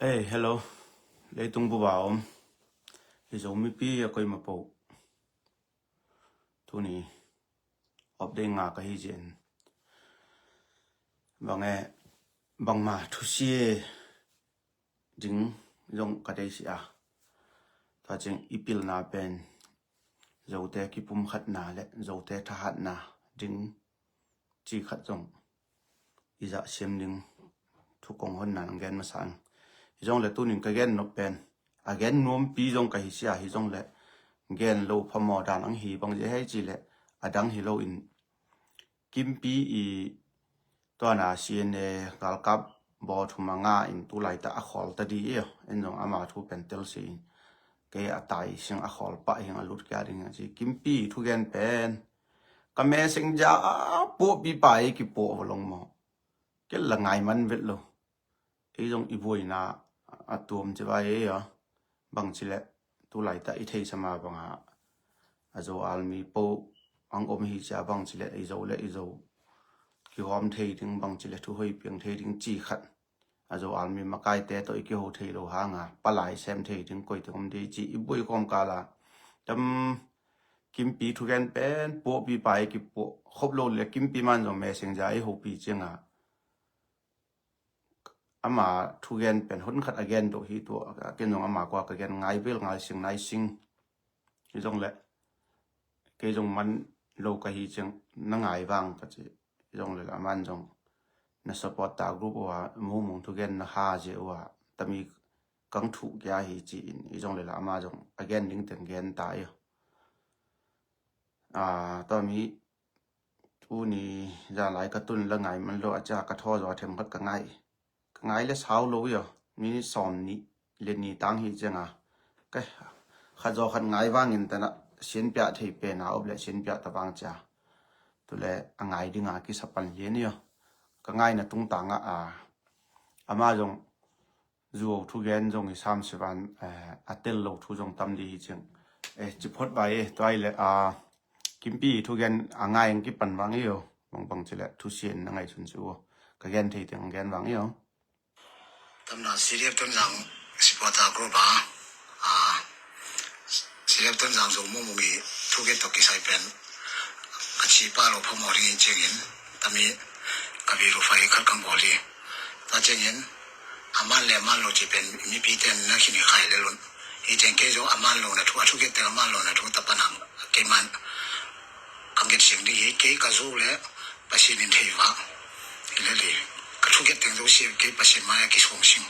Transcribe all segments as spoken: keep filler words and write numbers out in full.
Ei, hello. Leitung bup a om i Zomipi a koima po, tuni update nga ka hi zin. Bang e, bangma thusia ding zong ka deih si a, tua ciang i pilna pen Zote kipumkhatna le Zote thahatna ding ci khat zong i zah siam ding thu kong honna nang gen masa ang. Hi zong le tunin ka gen nop pen a gen nuampi zong ka hi si a, hi zong le gen lo phamawh dan ang hi bang zia hei ci le a dang hi lo in, Kimpi i tuana C N A galkap baw thum a nga in tu laita a khawl ta di i, en zong ama thu pen tel si in, kei a tai sing a khawl pah hing a lut kia ding a ci. Kimpi i thugen pen ka messenger a puahpi pa i kipuah va long maw, kel la ngai man vet lo. Ei zong i buaina a tuam ci vai ei a, bangci le tu laita i theisa ma banga a Zo Army po ang om hi cia, bangci le i Zo le i Zo kihawm thei ding, bangci le thuhoi piang thei ding ci khat, a Zo Army makaite tawh i kiho thei lo hanga palai sem thei ding koite om di ci i buai kawm kala tam. Kimpi thugen pen puahpi pa i kipuah khop lo le Kimpi man zong messenger i hopi cianga ama thugen pen hun khat a gen doh hi tua, a ken zong ama kua ka gen ngai bel ngai sing nai sing. Hi zong le kei zong man lo ka hi ciang na ngai vang ka ci. Hi zong le la aman zong na support ta group ua mumung thugen na ha zia ua tami kang thuh kia hi ci in, hi zong le la ama zong a gen ding teng gen ta i. A, tami tuni zan lai ka tun la ngai man lo a cia ka thaw zaw a them khat ka ngai. Ka ngai le sau lo i aw, minute sawm nih le ni tang hi cianga ka khat zaw khat ngai vangin tana sinpiah thei pena op le sinpiah ta vang cia. Tule a ngai dinga kisa pan lian i aw. Ka ngaina tungtanga a, ama zong zuau thugen zong i sam sivan, eh, a tel lo thu zong tam di hi ciang. Eh, ci phot vai e, tuai le a, Kimpi thugen a ngai ang kipan vang i aw. Bangbang ci le thusia in na ngai sun ci u. Ka gen thei teng gen vang i aw. Tamna C D F Tonzang supporter group a, a, C D F Tonzang Zo Mumung i thugen tawh kisai pen a ci pa lo phamawh ding i ciangin tami ka verify khat kang bawl hi. Tua ciangin a man le a man lo ci pen mipite na khin i khai le lun. Hi ciang kei zong a man lo na thu, a thugen teng a man lo na thu tapanang kei man kang gen siang ding hi. Kei ka zuk le Pasian in thei vang hi le li. Ka thugen teng zo siang kei Pasian mai a kisong sing,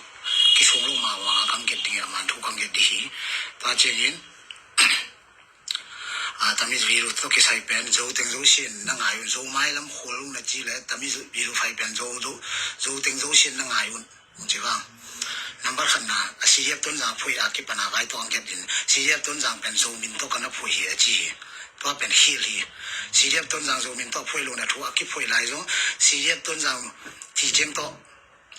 kisong lo ma vang a kang gen ding hi, a man thu kang gen ding hi. Tua ciangin a, tami viru tawh kisai pen Zo teng Zo sin na ngai un, Zo mai lam khol lung na ci le tami viru fai pen Zo, Zo, Zo teng Zo sin na ngai un. Ci vang number khatna a C D F Tonzang phui a kipana vai tawh ang kep din, C D F Tonzang pen Zo min tawh ka na phui hi a ci hi. Tua pen khil hi. C D F Tonzang Zo min tawh phui lo na thu a kiphui lai zong C D F Tonzang ti cem tawh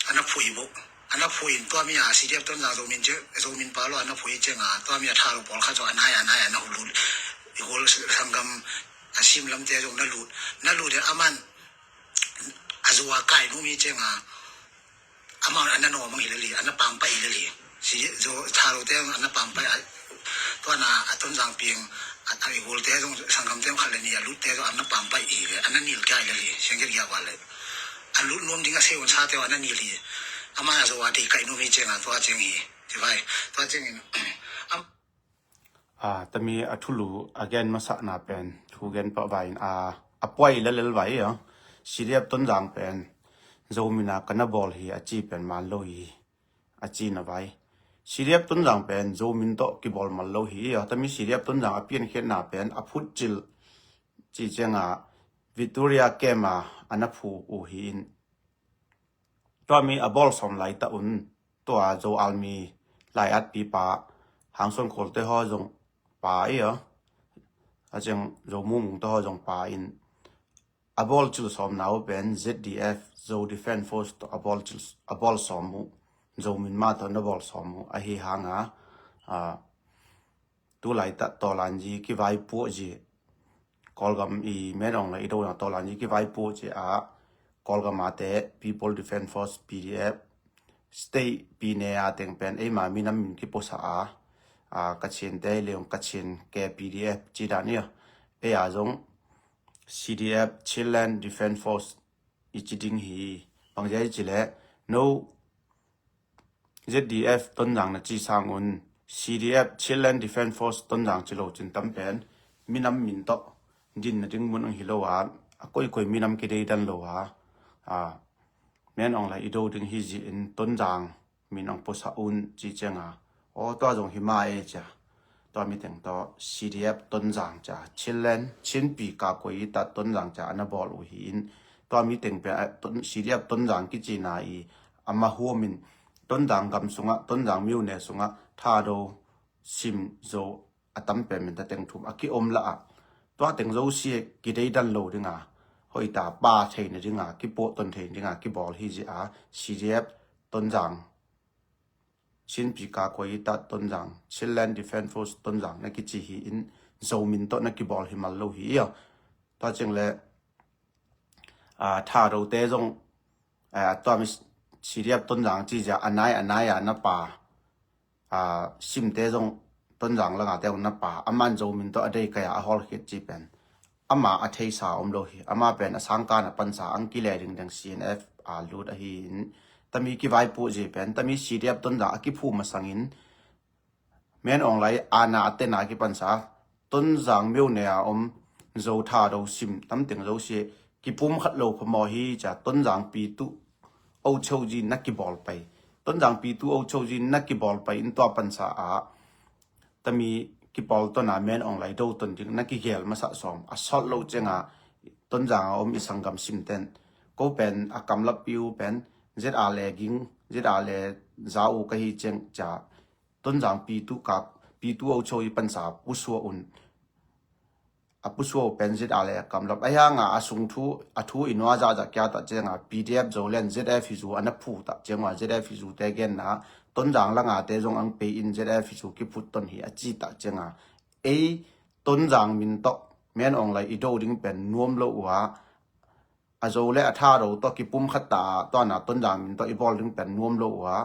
a na phui bo. A na phui in tua mi a C D F Tonzang Zo min ce, Zo min pa lo a na phui cianga tua mi a tha lo pawl khat zong a nai a nai a na hulut. I hol sanggam a sim lamte zong na lut. Na lut in a man a Zo a kai nu mi cianga a man a na no mang hi le li, a na pang pai hi le li. Si Zo tha lo te a na pang pai a, tua na a Tonzang piang a, a i hol te zong sanggam te khat le ni a lut te zong a na pang pai hi le, a na nil kai le li, siang ke kia wa le. A lut nuam ding a se un sa te a na nil hi. A man a Zo a te kai nu mi cianga tua ciang hi. Ci vai, tua ciangin, am, a, tami a thulu a gen masakna pen thu gen pah vai in a, a puai lelel vai a. C D F Tonzang pen Zo mina ka na bawl hi a ci pen man lo hi a ci na vai. C D F Tonzang pen Zo min tawh kibawl mal lo hi a. Tami C D F Tonzang a piankhiatna pen a phut cil ci cianga Victoria Camp a a na phu uh hi in. Tua mi a bawl sawm laita un tua Zo Army lai atpi pa Hangson Khual te haw zong pa i a, a ciang Zo Mumung te haw zong pa in a bawl cil sawm na uh pen Z D F, Zo Defense Force tawh a bawl cil, a bawl sawm uh, Zo min ma tawh na bawl sawm uh ahi hanga, a, tu laita tawlanzi kivaipuah zi Kawlgam i menawng le i dona tawlanzi kivaipuah zi a Kawlgam a te People Defense Force, P D F, state pine a teng pen eima minam min kipuasa a, a Kachin te leong Kachin K P D F ci dan ia, ei a zong C D F, Chinland Defense Force i ci ding hi. Bang zia i ci le no Z D F Tonzang na ci sangun C D F, Chinland Defense Force Tonzang ci lo cin tam pen minam min tawh din na ding mun ang hi lo a, a koikoi minam kideidan lo a, a men ong lai i do ding hi zi in Tonzang min ang puasa un ci cianga, aw tua zong hi ma e cia. Tua mi teng tawh C D F Tonzang cia, Chinland, Chinpi ka koi i tat Tonzang cia ana bawl uh hi in, tua mi teng pia C D F Tonzang kicina i ama huamin Tonzang gam sungah, Tonzang miune sungah Thado, Sim, Zo a tam pen min ta teng thum a kiom la ah, tua teng zosia kideidan lo dinga, hoita pa theina dinga, kipuahton theina dinga kibawl hi zi a, C D F Tonzang, Chinpi ka koi i tat Tonzang, Chinland Defense Force Tonzang na kici hi in, Zo min tawh na kibawl hi mal lo hi ia. Tua cing le a Thado te zong, a tua mi C D F Tonzang ci zia a nai a nai a na pa, a Sim te zong Tonzang langa te zong na pa, aman Zo min tawh a dei kai a a hawl khit ci pen ama a theisa om lo hi. Ama pen a sangkan a pansa ang kile dingdeng C N F a lut ahi in, tami kivaipuh zi pen tami C D F Tonzang a kiphu masangin men ong lai ana a tena kipansa Tonzang miune a om Zo, Thado, Sim tam teng zosia kipum khat lo phamawh hi cia, Tonzang pitu ochou zi na kibawl pai, Tonzang pitu ochou zi na kibawl pai in tua pansa a tami kipawl tona men ong lai do ton ding na kigel masa sawm a sawt lo cianga, Tonzang a om i sanggam Sim ten ko pen a kamlap piu pen Z R le ging, Z R le za u ka hi ciang cia, Tonzang pitu kak, pitu ochou i pansa pusuah un. A pusuah uh pen Z R le a kamlap a hianga a sung thu, a thu i nua zahzah kia tah cianga P D F Zoland Z F hi zu ana phu tah cianga Z F hi zu te genna Tonzang langa te zong ang pei in Z F hi zu kiphut ton hi a ci tah cianga, ei Tonzang min tawh men ong lai i do ding pen nuam lo uh a, a Zo le a Thado tawh kipum khat ta a tuana Tonzang min tawh i bawl ding pen nuam lo uh a,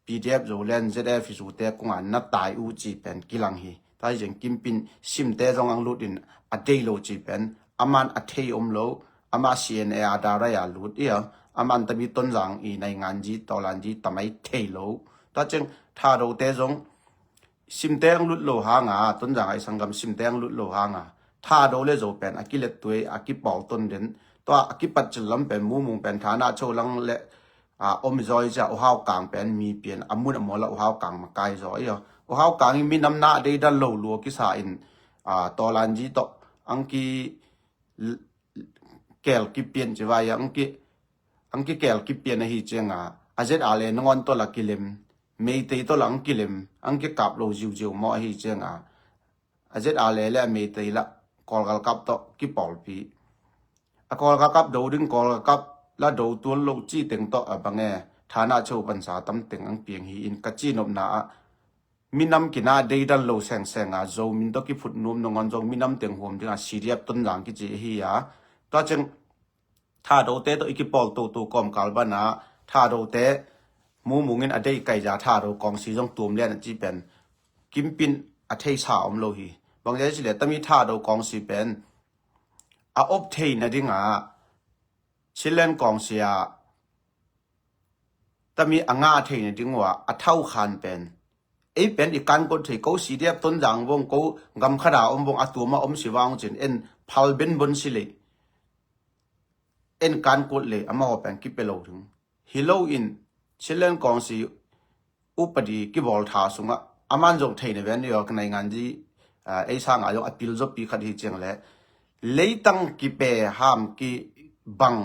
P D F Zoland Z F hi zu te kunga na tai uh ci pen kilang hi. Tua hi zeng kimpin Sim te zong ang lut in a dei lo ci pen aman a thei om lo, ama C N A a darai a lut ia, aman tami Tonzang i naingan zi, tawlan zi tamai thei lo. Tua ciang Thado te zong Sim te ang lut lo hanga, Tonzang a i sanggam Sim te ang lut lo hanga, Thado le Zo pen a kilet tuai a kipawl ton den, tua a kipat cil lam pen Mumung pen Thana Cho lang le a om i zawi cia U Hau Kang pen mi pian a mun a mawl a U Hau Kang makai zaw ia. U Hau Kang i minam na deidan lo lua kisa in, a tawlan zi tawh ang ki kel kipian ci vai ang ki, ang ki kel kipian ahi cianga, a Z R le nangawn tawh la kilem, Meitei tawh la ang kilem, ang kikap lo ziuziu maw ahi cianga, a Z R le le a Meitei la Kawlgalkap tawh kipawlpi. A Kawlgalkap do ding, Kawlgalkap la do tual lo ci teng tawh a bange Thana Cho pansa tam teng ang piang hi in ka ci nopna ah, minam kina deidan lo sengsenga Zo min tawh kiphut nuam nangawn zong minam teng huam dinga C D F Tonzang kici hi a. Tua ciang Thado te tawh i kipawl toto kawmkal bana Thado te Mumung in a dei kai za Thado kawngsi zong tuam lian a ci pen kimpin a theisa om lo hi. Bang zia ci le tami Thado kawngsi pen a op theina dinga Chinland kawngsi a tami a nga theina ding uh a a thau khan pen ei pen i kankot thei ko C D F Tonzang vong ko gam khada om vong a tuama om si vang cin en phal ben bon si lei en kankot lei amaho pen kipe lo ding. Hi lo in Chinland kawngsi upadi kibawl tha sungah aman zong theina ven ni aw ka naingan zi ei sanga zong a pil zopi khat hi ciang le leitang kipe ham kibang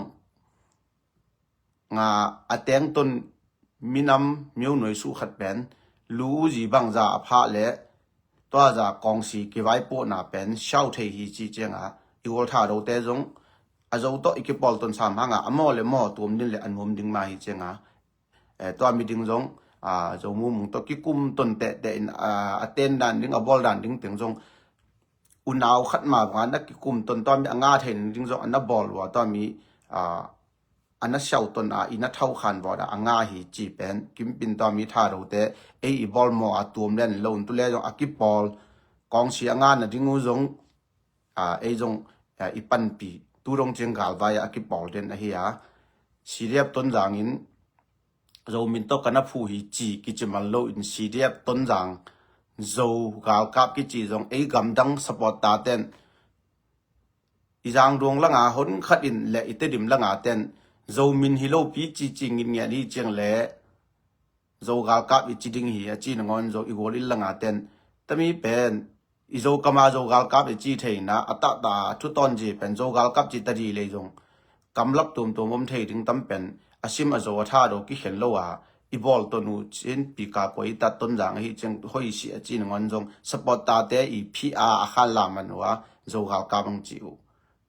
nga a tengton minam miunuai suh khat pen lu uzi bangza a phah le tuaza kawngsi kivaipuahna pen siau thei hi ci cianga i gual Thado te zong a Zo tawh i kipawl ton sam hanga a maw le maw tuam din le a nuam ding ma hi cianga, eh, tua mi ding zong a Zo Mumung tawh kikum ton tehteh in a ten dan ding a bawl dan ding teng zong unau khat ma banga na kikum ton tua mi a nga thei ding zong a na bawl ua tua mi a a na siauhton a i na thau khan vawt a a nga hi ci pen Kimpin tua mi thadote ei i bawlmaw a tuam lian lo un tu le zong a kipawl kawngsi a nga na ding uh zong a ei zong a i panpih tu dong ciang galvai a kipawl den ahi a. CDF Tonzang in Zo min tawh ka na phu hi ci kici mal lo in CDF Tonzang Zo galkap kici zong ei gamdang support taten i Zangduang langa hon khat in le i Tedim langa ten Zo min hi lo pi cici ngitngiat hi ciang le Zo galkap i ci ding hi a ci nangawn Zo i gual in langa ten tami pen i Zo kama Zo galkap i ci theina a tahta a thu tawn ci pen Zo galkap ci ta di lei zong kamlap tuamtuam om thei ding tam pen a sim a Zo a thado kikhen lo a i bawl ton uh cin pika kua i tat Tonzang ahi ciang hoih si a ci nangawn zong support tate i phi a a khan la man uh a Zo galkap ang ci uh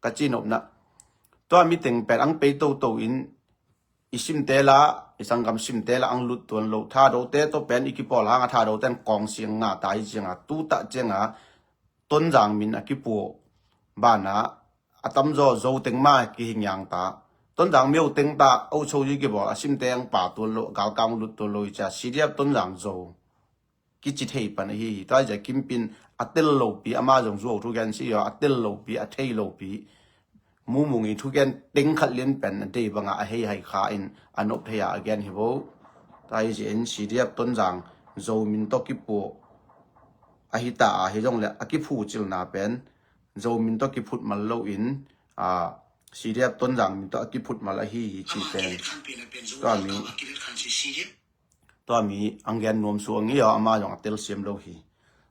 ka ci nopna. Tua mi teng pen ang pei toto in i simte la i sanggam simte la ang lut tuan lo thadote tawh pen i kipawl hang a thadote an kawngsi ang nga ta hi cianga tutah cianga Tonzang min a kipuah bana a tamzaw Zo teng ma kihingyang ta Tonzang mio teng ta ocho yi kibawl a simte ang pa tuan lo galkam lut tuan lo i cia CDF Tonzang Zo kici thei pan ahi hi. Tua hi zia Kimpin a tel lopi ama zong zuau thugen si a tel lopi a thei lopi Mumung i thugen teng khat lian pen a dei banga a hei hai kha in a nop thei a a gen hi bo. Tua hi zia in CDF Tonzang Zo min tawh kipuah ahi ta a hi zong le a kiphu cilna pen Zo min tawh kiphut mal lo in a CDF Tonzang min tawh a kiphut mal ahi hi ci pen tua mi tua mi ang gen nuam suang i aw ama zong a telsiam lo hi.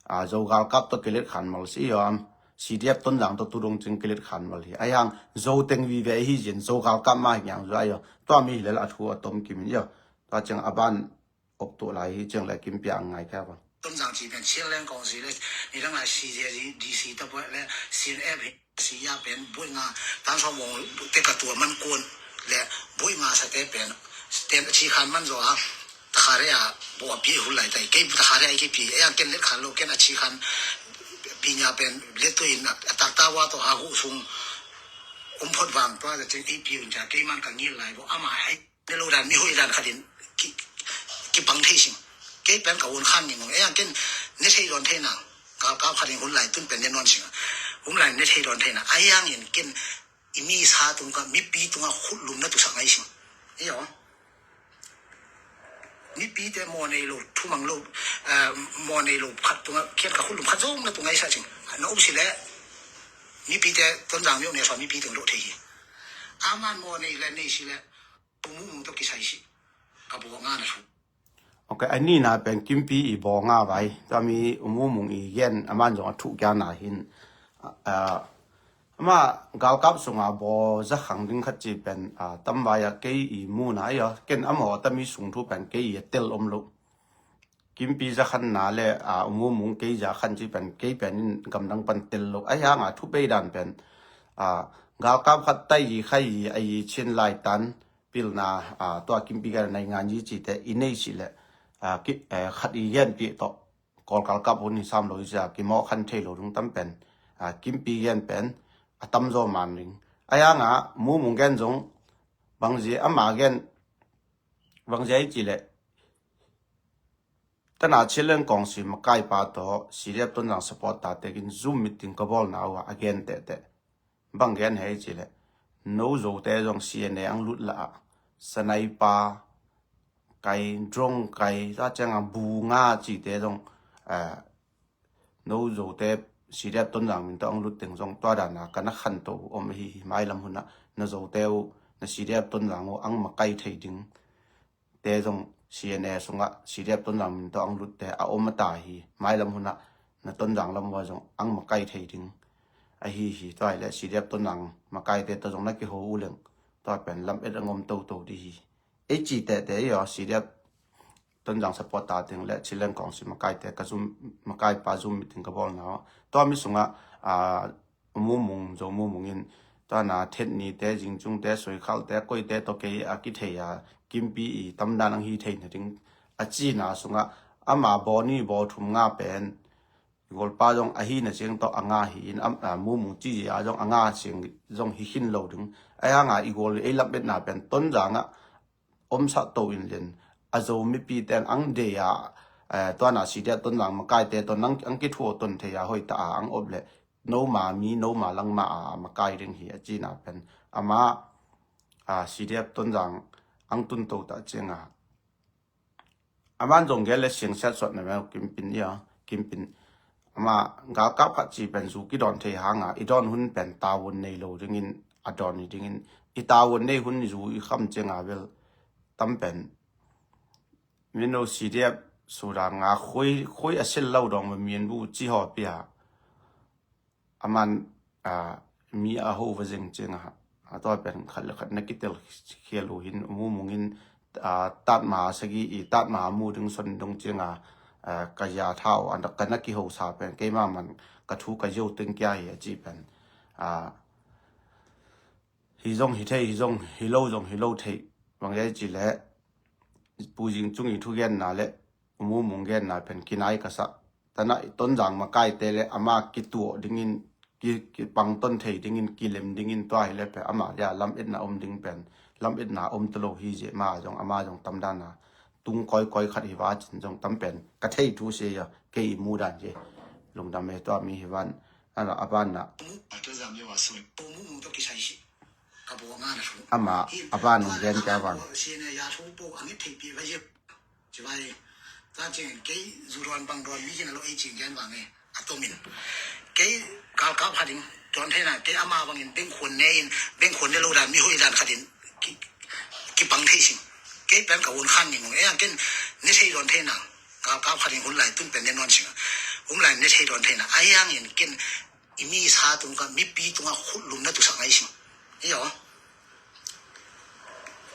A Zo galkap tawh kilet khan mal si i aw am CDF Tonzang tawh tudong cing kilet khan mal hi a yang Zo teng vive hi zin Zo galkap ma hi ngiang zu a i aw tua mi hi lel a thu a tom kimin i aw tua ciang a ban op tuh lai hi ciang le Kimpia ang ngai kha bang. Tonzang ci pen Chinland Council le ni dang a CDC ta buat le CNF hi. Sia pen buai nga tan sawm mong te ka tua man kuan le buai nga sa te pen ten a chi khan man zo a takhare a bo a pi hul lai tai kei takhare a i kei pi e ang ken let khan lo ken a chi khan pi nya pen let tu in a tak ta wa to ha hu sung um phot vang tua da cheng ei pi un cha kei man ka ngil lai bo ama ai ne lo dan mi hui dan khatin ki ki pang thei sing kei pen ka un khan ni ngong e ang ken ne thei don thei nang ka ka khatin hun lai tun pen ne non sing um lai ne thei don thei na ai ang in ken i mi sa tung ka mi pi tung a khut lum na tu sa ngai sing e yo mi pi te mo nei lo thu mang lo mo nei lo khat tung a kian ka khut lum khat zong na tu ngai sa sing na um si le mi pi te Tonzang mi ne so mi pi tung lo thei hi aman mo nei le nei si le Umumung to kisai si ka bo nga na thu. Ok, a nina pen Kimpi i bo nga vai tami umumung i gen aman zong a thu kya na hin ama galkap sunga bo za khang ding khat ci pen tam vai a kei i mu na i a ken amaw tami sung thu pen kei i a tel om lo. Kimpi za khan na le a umumung kei za khan ci pen kei pen in gamdang pan tel lo a hianga thu pei dan pen galkap khat tai i khai i a i chin lai tan pilna tua Kimpi ka nai ngan yi ci te i nei si le khat i gen pi to kol galkap hun hi sam lo i cia kimawh khan thei lo dung tam pen Kimpi gen pen a tam zaw man ring a hianga umumung gen zong bangzi ama gen bangzi i ci le tana chilen kong si makai pa to siriap ton zang support ta tekin Zoom meeting ka bawl na uh a gen tete bang gen hei ci le no zote zong C N A ang lut la a sanaipa kai drong kai ta cianga bu nga cite zong no zote siriap ton zang min to ang lut teng zong tua dana kana khan to om hi mailam huna na zote uh na siriap ton zang uh ang makai thei ding te zong C N A sungah siriap ton zang min to ang lut te a om a ta hi mailam huna na ton zang lam uh a zong ang makai thei ding ahi hi tua hi le siriap ton zang makai te to zong na kiho uh leng tua pen lam et a ngom toto di hi ei ci tete i aw siriap ton zang support ta ting le chilen kong si makai te ka zum makai pa Zoom meeting ka bawl na tua mi sungah mumung zo mumung in tua na thet ni te zing cung te soi khal te koi te to kei a ki thei a Kimpi i tam dan ang hi thei na ding a ci na sungah ama bo ni bo thum nga pen I golpa zong a hina ciang tawh a nga hi in, a, a, Mumung ci a zong a nga ciang zong hi khin lo ding. Ahi hanga i gol ei lam etna pen Tonzang ah omsah to in lian a Zo mipi ten ang dei a, eh, tuana C D F Tonzang makaite tawh nang ang kithuaw ton thei a hoih ta a ang op leh noma mi noma langma a makai ding hi a cina pen ama, a, C D F Tonzang ang tun to ta cianga aman zong gel le siangsiat suatna mel kimpin ia kimpin ama galkap khat ci pen zu kidawn thei hanga i dawn hun pen tawun nei lo dingin a dawn hi dingin i tawun nei hun zu i kham cianga bel tam pen mino C D F sura nga khoi khoi a sil lo dong ma mian bu ci ho pia aman, a, mi a ho va zeng cianga a tua pen khat le khat na kitel khial uh hin Mumung in, a, tatma sagi i tatma mu ding son dong cianga, a, ka ya thau an ka na kihosa pen keima man ka thu ka yo teng kia hi a ci pen, a, hi zong hi thei hi zong hi lo zong hi lo thei bang yai ci le Pu Zing Cung i thugenna le Mumung genna pen kinai ka sa. Tana i Tonzang makaite le ama kituah dingin ki, kipang ton thei dingin kilem dingin tua hi le pen ama ya lam etna om ding pen lam etna om talo hi zia ma zong ama zong tamdana tung koi koi khat hi va cin zong tam pen ka thei thu sia ya kei i mu dan zia lungdam e tua mi hi van ala a ban na. Mu, a tua zam yo a sui. Pu Mumung to kisai si. Ka bo nga na thu. Ama a ban nung gen ka bang. Si ne ya thu po ang thei pi ba ye. Ci vai. Ta cing kei zu ron bang ron mi kin lo ei cing gen bang e. A to min. Kei kal kap ha ding. Ton thei na kei ama bang in beng khun ne in beng khun ne lo dan mi hoi dan kha din. Ki, ki pang thei sing. Kei pen ka un khan ni mong e ang ken ne thei don thei na. Kal kap ha ding hun lai tun pen ne non sing. Um lai ne thei don thei na. Ai ang in ken i mi sa tung ka mipi tung a khut lum na tu sa ngai sing. Iyo.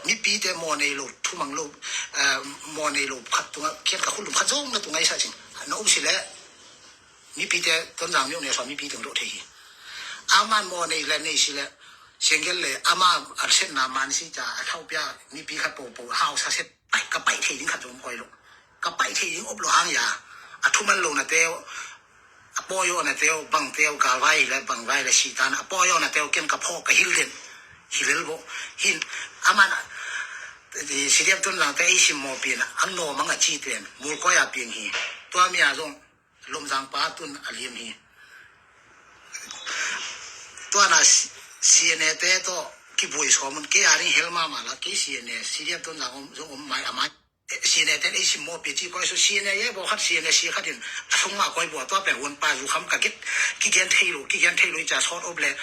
Mipite maw nei lo, thumang lo, eh, maw nei lo khat tunga khian ka khulum khat zong na tunga i sa cin. Na um si le, mipite Tonzang miu ne sa mipi teng lo thei hi. Aman maw nei le nei si le, sengel le, ama a set na man si ca, a thau pia, mipi khat po po, hau sa set, pai, ka pai thei ding khat zong koi lo. Ka pai thei ding op lo hang ya. A thuman lo na teu, a pawi awna teu, bang teu, galvai le, bangvai le, sitan, a pawi awna teu, ken ka phawk, ka hil den. Hilel bo. Hin, aman, eh, C D F Tonzang te ei sim maw pin, ang no mang a ci ten, mul koi a piang hi. Tua mi a zong, lomzang pa tun a liam hi. Tua na C-, CNA te to, kibui so mun, ke a ring hel ma ma la, ke CNA, C D F Tonzang om, zong om mai, a mai. CNA ten ei sim maw pi ci koi su CNA ye bo khat CNA si khat in a sung ma koi bo tua pen won pa zu kham ka git ki gen thei lo ki gen thei lo i ca sort of le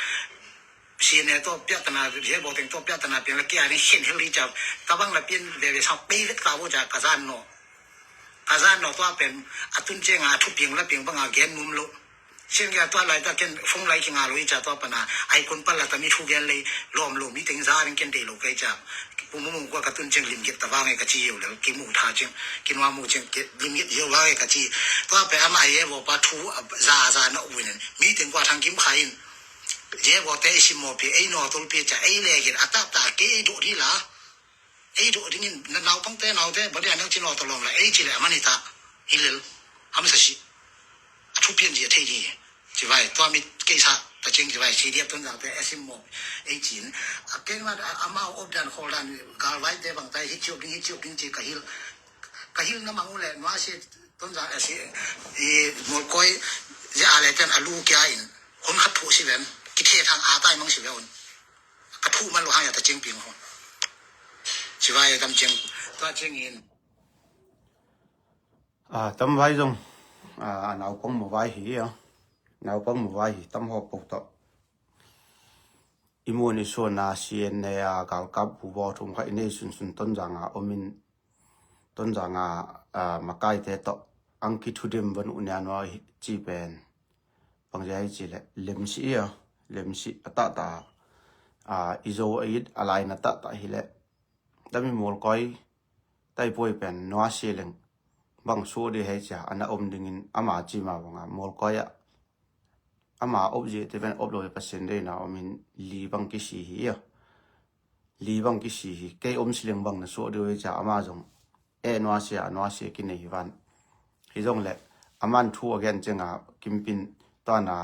CNA to pia tana ye bo teng to pia tana pian la kia ni khen hel i ca tabang la pian ve ve sa pei vet ka bo ca ka zan no ka zan no tua pen a tun che nga thu piang la piang banga gen num lo. Sin kia tua lai ta ken phone lai kinga lo i ca tua pana ai kun pal la ta mi thu gen lei lom lo mi teng za ring ken dei lo kai ca. Pu Mumung kua ka tun ceng lim get ta vang e ka ci yo le ki mu tha ceng ki nua mu ceng ke lim get yo vang e ka ci. Tua pe ama ye bo pa thu za za na u nen mi teng kua thang kim kha in. Je bo te si mo pi ei no tol pi ca ei le get a ta ta ke do di la. Ei do dingin na naupang te naute badi anang cino tolom la ei cile amani ta hilel hamsa si a thupian ji a thei di. Ci vai tua mi keisa ta cing ci vai C D F Tonzang te esim mo ei cin a keng ma a mau op dan khol dan galvai te bang tai hi ciok ding hi ciok ding ci ka hil ka hil na mang ule ma si Tonzang esi i mol koi ya ale ten a lu kia in hun khat thu si ven ki the thang a tai mang si ve un. Ka thu man lo hang ya ta cing ping ho. Ci vai gam cing tua cing in. A tam vai zong a naupang mu vai hi a naupang mu vai hi tam ho po to. I mu ni suan a CNA a galkap bu bo thum kha i nei sun sun Tonzang a om in Tonzang a, a, makaite to ang ki thu dim van u nia no ci pen. Bang zia hi ci le lemsi ia lemsi a ta ta a i zo a it a lai na ta ta hi le tami mol koi tai poi pen noa si leng bang su di hei cia ana om dingin ama ci ma banga mol koi a ama op zi te ven op lo pasin de na om in li bang ki si hi ia li bang ki si hi kei om si leng bang na su di hei cia ama zong e noa sia noa sia ki nei hi van. Hi zong le aman thu a gen cianga Kimpi in tuana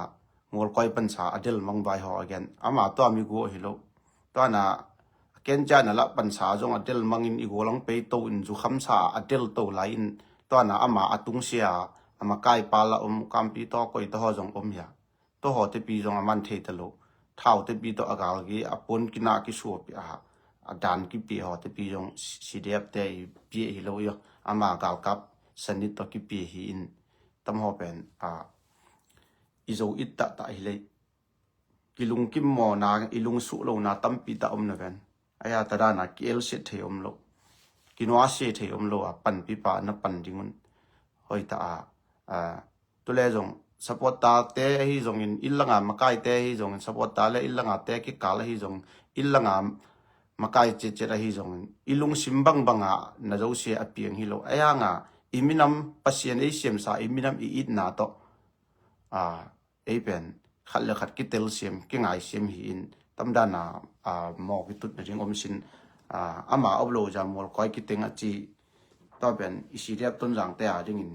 Mualkuai pansa a del mang vai haw a gen. Ama tua mi guah hi lo. Tuana kencia na lah pansa zong a del mangin i gualang pei to in zukhamsa a del to lai in tuana ama a tungsia a makai pa la om kampi taw koi taw haw zong om hia. Taw haw tepi zong a man thei ta lo. Thau tepi taw a galgi a pon kina kisuapi a a dan kipi haw tepi zong C D F te i pi hi lo i aw. Ama galkap sanit taw kipi hi in tam haw pen a i zo it tah tah hi lei. Kilungkim mawna i lungsuh lona tampi tah om na ven. Aya ta dana ki elsiat thei om lo. Kinuasia thei om lo a panpipa na pan dingun. Hoi ta a, a tule zong supporter te ahi zongin illanga makai te ahi zongin supporter le illanga te kikal ahi zong illanga makai cetcet ahi zongin i lungsim bangbanga na zosia a piang hi lo. Ayanga i minam Pasian ei siamsa i minam i itna tawh a ei pen khat le khat kitelsiam kingaisiam hi in tamdana a maw kitutna ding om sin a ama op lo za Mualkuai kiteng a ci. Tua pen i C D F Tonzang te a dingin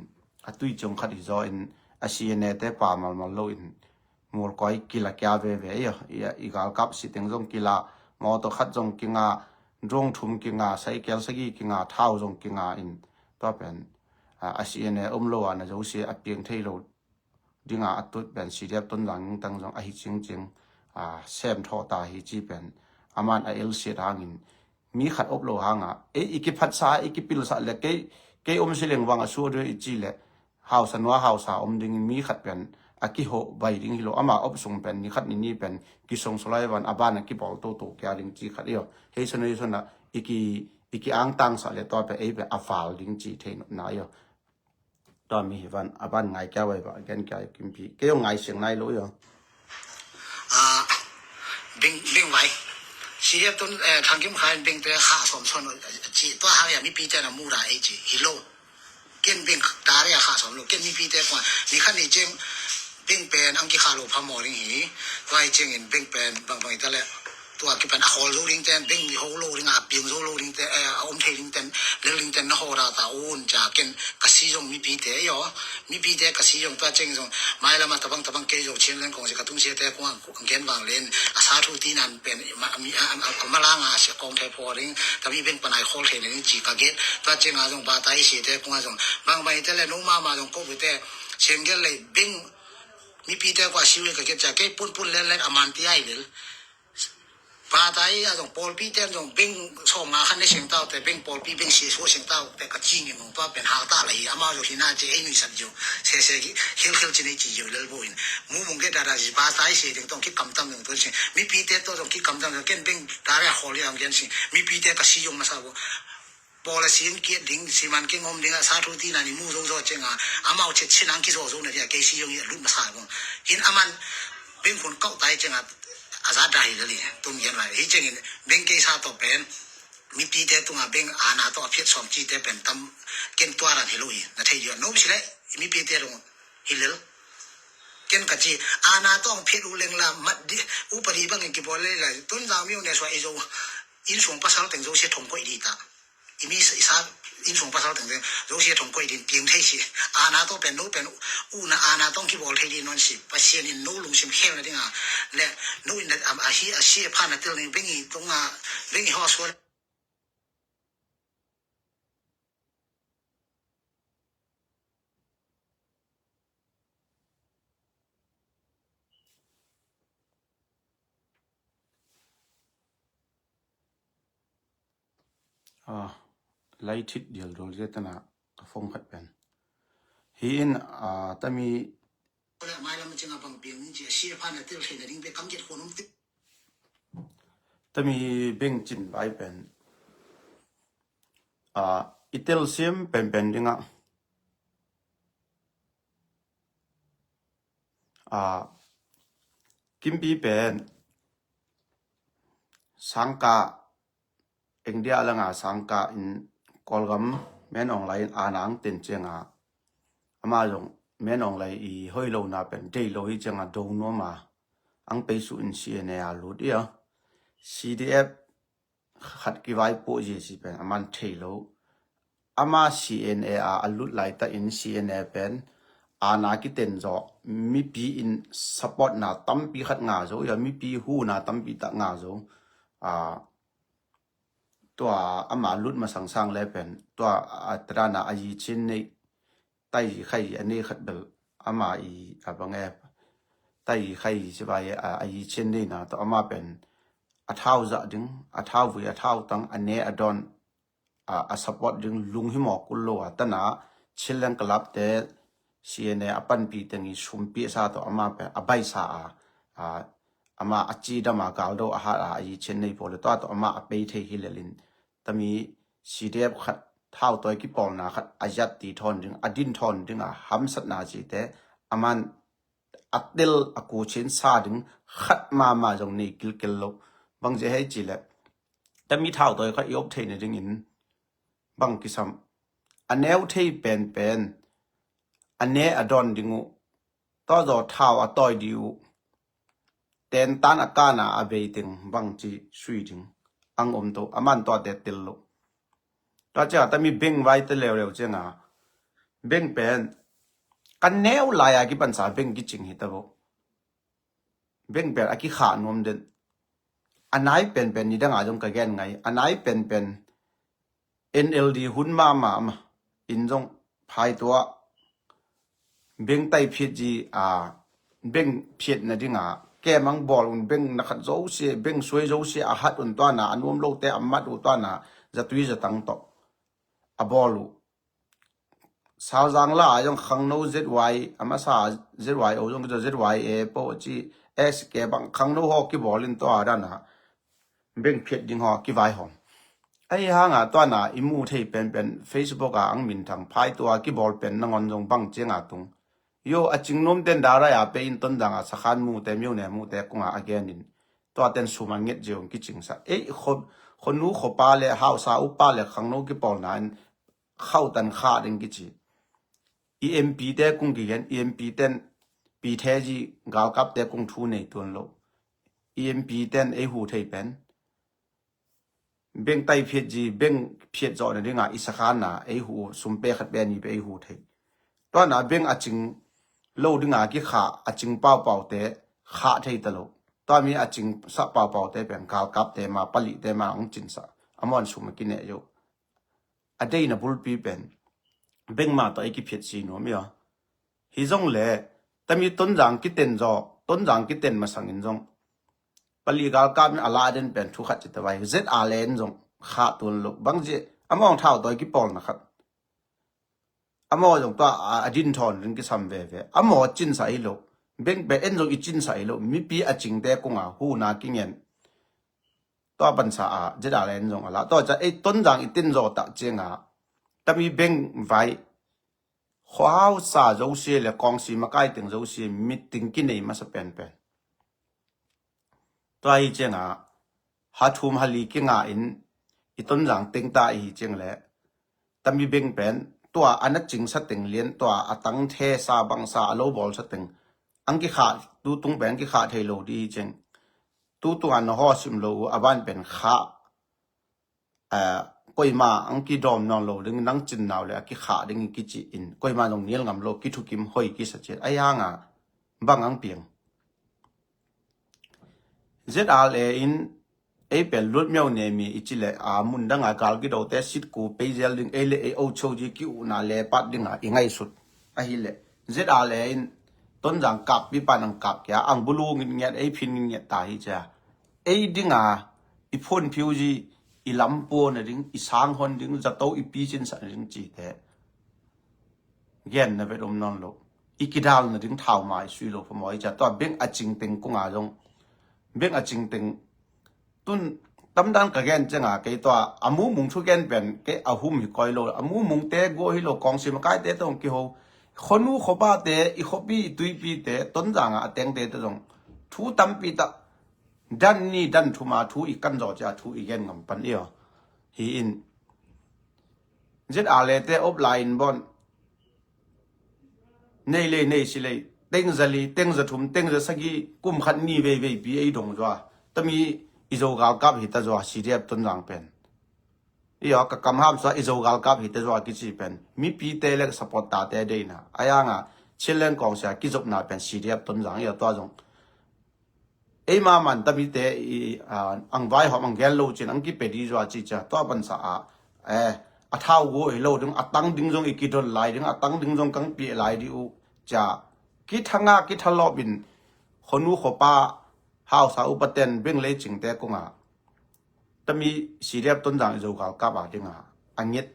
a tui ciong khat hi zaw in a C N A te pa malmal lo in Mualkuai kila kia veve i i galkap siteng zong kila mawtaw khat zong kinga drone thum kinga cycle sagi kinga thau zong kinga in tua pen a C N A om lo a na zosia a piang thei lo dinga a tut pen C D F Tonzang tang zong ahi cingcing a sem thaw ta hi ci pen aman a elsiat hangin mi khat op lo hanga ei i kiphatsa i kipilsa le kei kei om sileng vang a suah dui i ci le hausa nua hausa om dingin mi khat pen a kiho bai ding hi lo ama op sung pen ni khat ni ni pen kisong solai van a ban a kibawl toto kia ding ci khat i aw. Hei sona hei sona i ki i ki angtangsa le tua pen ei pen a val ding ci thei na i aw. Tua mi hi van a ban ngai kia vai va gen kia Kimpi kei aw ngai siang nai lo i aw. Bing bing vai. Si dia tun thang kim khai bing te kha som son ci tua hang ya mipi te na mu ra ei ci hi lo. Ken bing ta ria kha som lo ken mipi te kwa ni khan ni jeng bing pen ang ki kha lo pha mo ring hi. Tua i jeng in bing pen bang bang i ta le tua ki pen a khol lo ring ten bing mi ho lo ring a piang zo lo ring te a om thei ring ten lel ring ten na ho ra ta un ca ken ka si zong mipi te yo. Mipi te ka si zong tua ceng zong mai lama tabang tabang kei zong chin leng kong si ka tung sia te kong ang gen vang len a sa thu ti nan pen ma mi a ma la nga sia kong thei pho ring ta mi beng panai khol thei ning ci ka gen tua ceng a zong ba tai si te kong a zong bang bai te le no ma ma zong ko bu te seng gel le beng mipi te kwa si we ka gen ca kei pun pun len len a man ti ai lel. Pata i a zong pawlpi ten zong beng sawm nga khan ne seng tau te beng pawlpi beng sia suah seng tau te ka cing in nung tua pen hau ta la hi amau zong hina ci ei nui sat zong se se hi khil khil ci nei ci zong lel bo in mu mung ke dada zi pata i sia ding tong ki kam tam zong tuan sing mipi te to zong ki kam tam zong ken beng ta ria khol i ang gen sing mipi te ka si zong masa bo. Pawl a sin kiat ding siman kingom ding a sa thu ti na ni mu zo zo ceng a amau chet chin ang ki zo zo na dia kei si yong i a lut masa bong hin aman beng khun kau tai ceng a a za da hi lali tun gen lai hi ceng in beng kei sa to pen mipi te tunga beng ana to a phiat som chi te pen tam ken tua ran hi lo hi na thei yo no si le mipi te rong hi lel ken ka chi ana to ang phiat u leng la mat di u pa di bang in ki bol le lai tun za miu ne so i zo in song pasal teng zo se thong koi di ta. I mi i sa in sung pasal teng teng zo sia thong koi din piang thei si ana to pen no pen u na ana tong ki bol thei din non si Pasian in no lungsim khel na ding a le no in a hi a si a phan a til ni bengi tong a bengi ho suan. Lai thit dial dol zia tana ka phone khat pen hi in a tami. Tami beng cin vai pen a i telsiam penpen dingah a Kimpi pen sangka India langa sangka in Kawlgam menonglai in ana ang ten cianga ama zong menonglai i hoilona pen dei lo hi cianga do nuama ang peisu in C N A a lut ia C D F khat kivaipuh zia si pen aman thei lo. Ama C N A a a lut laita in C N A pen aana kiten zawh, mipi in supportna tampi khat ngah zo, ia mipi huna tampi tak ngah zo. A, tua ama lut masang sang le pen tua a tadana a yi chin nei, tai yi khai yi a nei khat bel ama i a bang e, tai yi khai yi ci vai a, a yi chin nei na tua ama pen a thau zah ding, a thau vui, a thau tang, a ne a dawn, a, a support ding lung hi mawk kul lo a, tana Chinland Club te, C N A a panpi teng i sumpi a sa tawh ama pen a baisa a, a, ama a cidam a galdo a hat a, a yi chin nei pawl le tua tawh ama a pei thei hi lelin, tami C D F khat thau tawi kipawlna khat a yat ti thawn ding, a din thawn ding a hamsatna cite a man a tel a kuchin sa ding khat mama zong nei kilkel lo. Bang zia hei ci le, tami thau tawi khat i op theihna dingin bang kisam, a neu thei penpen, a ne a dawn ding uh, tua zaw thau a tawi dih uh, tentan a kana a bei teng bang ci sui ding ang om to, a man tuate tel lo. Tua cianga tami beng vai te leuleu cianga, beng pen ka neu lai a kipansa beng kicing hi ta bo. Beng pen a kikhah nuam den. A nai penpen nidanga zong ka gen ngai, a nai penpen N L D hun mama ma in zong phaitua beng tai phiat zi a, beng phiatna dinga kemang bawl un, beng na khat zosia, beng suai zosia a hat un tuana, a nuam lote a mat uh tuana, zatui zatang tawh a bawl uh. Sauzang la a zong khangno Z Y, a masa Z Y O zong kizo Z Y A po a ci, S K bang khangno haw kibawl in tua dana beng phiat ding haw kivaihawm. Ahi hanga tuana i mu thei penpen Facebook a ang minthang phaitua kibawl pen nangon zong bang cianga tung. Yo a cing nuam ten darai a pe in Tonzang a sakhan mute, miune mute kunga a genin, tuaten sum a nget ziong kicingsa. Ei, kho, khonu khopa le hausa upa le khangno kipawlna in khautan kha ding kici. I M P te kung kigen, I M P ten pi the zi galkapte kung thu nei tuan lo. I M P ten ei hu thei pen beng tai phiat zi, beng phiat zawhna dinga i sakhanna ei hu, sumpe khat pe ni pe ei hu thei. Tuana beng a cing lo dinga kikhah, a cing paupaute khah thei ta lo. Tuami a cing sah paupaute pen galkapte ma, palihte ma ang cinsa. A muan sum a kineh yo. A deina bulpi pen bengma tawh ei kiphiat si nuam ia. Hi zong le tami Tonzang kiten zaw, Tonzang kiten masangin zong pali galkap in a la den pen thu khat cita vai Z R L A in zong khah tuan lo. Bang zi a mawng thau tawi kipawlna khat. A maw zong tua a, a din thawn ring kisam veve. A maw cinsa hi lo. Beng pe en zong i cinsa hi lo. Mipi a cingte kunga huna kingen. Tua pansa a Z R L A in zong a la. Tua ca ei Tonzang i tin zaw tak cianga tami beng vai khuahausa zosia le kawngsi makai teng zosia meeting kinei masa penpen. Tua hi cianga ha thum ha li kinga in i Tonzang teng ta i hi ciang le tami beng pen tua a na cingsa teng lian tua a tang thesa bangsa a lo bawlsa teng ang kikhah, tu tung pen ang kikhah thei lo di hi ciang. Tu tunga na haw sim lo uh a ban pen khah, a, koima ang kidawm nawn lo ding, nang cinnau le a kikhah ding i kici in koima nong nial ngam lo, kithukim hoi kisa ciat. Ahi hanga bang ang piang. Z R L A in ei pen lut miau nemi i ci le a mun danga gal kidote sitku pei zel ding, ei le ei o cho ji ki una le pat dinga i ngaisut. Ahi le Z R L A in Tonzang kap pi pan ang kap kia ang bulu ngin ngiat ei phin ngin ngiat ta hi cia. Ei dinga i phun phiu ji, i lam puana ding, i sang hon ding, zato i pi cinsa ding cite. Gen na vet om nawn lo. I kidal na ding thau mai sui lo phamawh i cia. Tua beng a cing teng kunga zong. Beng a cing teng. Tun tamdan ka gen cianga kei tua a mumung thu gen pen kei a hum hi koi lo. A mumung te gua hi lo, kawngsi makai te tong kiho. Khonu khopa te, i khopi, i tuipi te, Tonzanga a teng te te zong. Thu tampi ta. Dan ni dan thuma thu i kan zaw cia thu i gen ngam pan i aw. Hi in Z R L A te op lai in bon. Nei lei, nei si lei. Teng za li, teng za thum, teng za sagi, kum khat ni vei vei pi ei dong zua. Tami i zo galkap hi ta zua, C D F Tonzang pen. I aw ka kam ham sua i zo galkap hi ta zua kici pen. Mipi te le support ta te deina. Ayanga, Chinland kawngsia kizopna pen C D F Tonzang i a tua zong eima man tamite i, a, ang vaihawm ang gen lo cin ang kipe di zua ci cia tua pansa a, eh, a thau gu hi lo ding, a tang ding zong i kidon lai ding, a tang ding zong kang pieh lai di uh cia kithanga kithalawp in khonu khopa hausa upaten beng lei cingte kungah tami C D F Tonzang i zo galkap a dinga a nget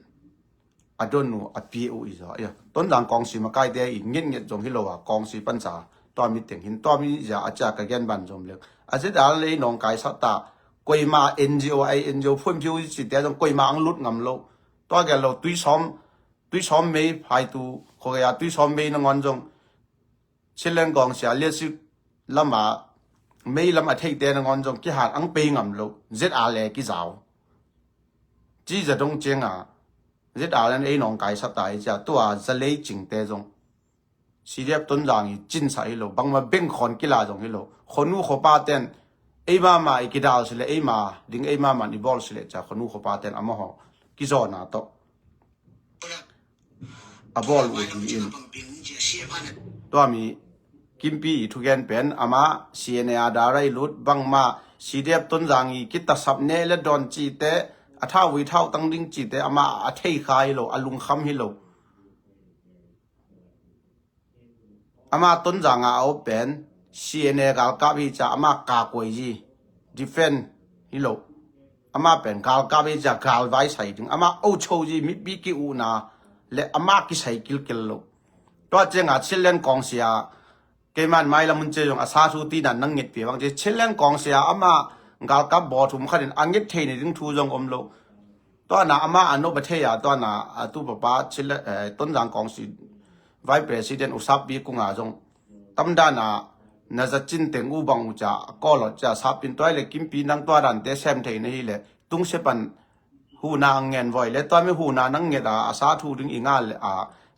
a don uh a pie uh i zaw. Tonzang kawngsi makaite i ngetnget zong hi lo a kawngsi pansa tua mi teng hin tua mi zia a cia ka gen ban zom lek a zet a lei nawngkai sat ta. Koima N G O ai N G O phun phiu cite zong koima ang lut ngam lo. Tua gel lo tuisawm tuisawm mei phaitu khogei a tuisawm mei nangawn zong Chinland kawngsia liatsik lama mei lam a theite nangawn zong kihat ang pei ngam lo. Zet a le kizau ci za dong cianga zet a len ei nawngkai sata i cia tua za lei cingte zong C D F Tonzang i cinsa hi lo, bangma bengkhawn kila zong hi lo. Khonu khopa ten eima ma i kidal sile eima ding eima man i bawl sile cia khonu khopa ten amaho kizawna tawh a bawl uh hi in. Tua mi Kimpi i thugen pen ama C N A a darai lut bangma C D F Tonzang i kitasap ne le dawn cite a thauvui thautang ding cite ama a thei kha hi lo, a lungkham hi lo. Ama Tonzang a a op pen C N A galkap hi cia ama kakuai zi defend hi lo. Ama pen galkap hi cia galvai sai ding ama ocho zi mipi ki uhna le ama kisai kilkel lo. Tua cianga Chinland kawngsia keiman mailam hun cia zong a sa thu tina nang ngetpi bang cia Chinland kawngsia ama galkap baw thum khatin a nget thei ni ding thu zong om lo. Tuana ama a nop a thei a tuana a tu papa Chinland, eh, Tonzang kawngsi Vice President u sappi kunga zong tamdana na zacin teng u bang u cia a kawlawt cia sappin tuai le Kimpi nang tua dante sem thei na hi le tungse pan huna ang ngen voi le tua mi huna nang nget a a sa thu ding i ngal le a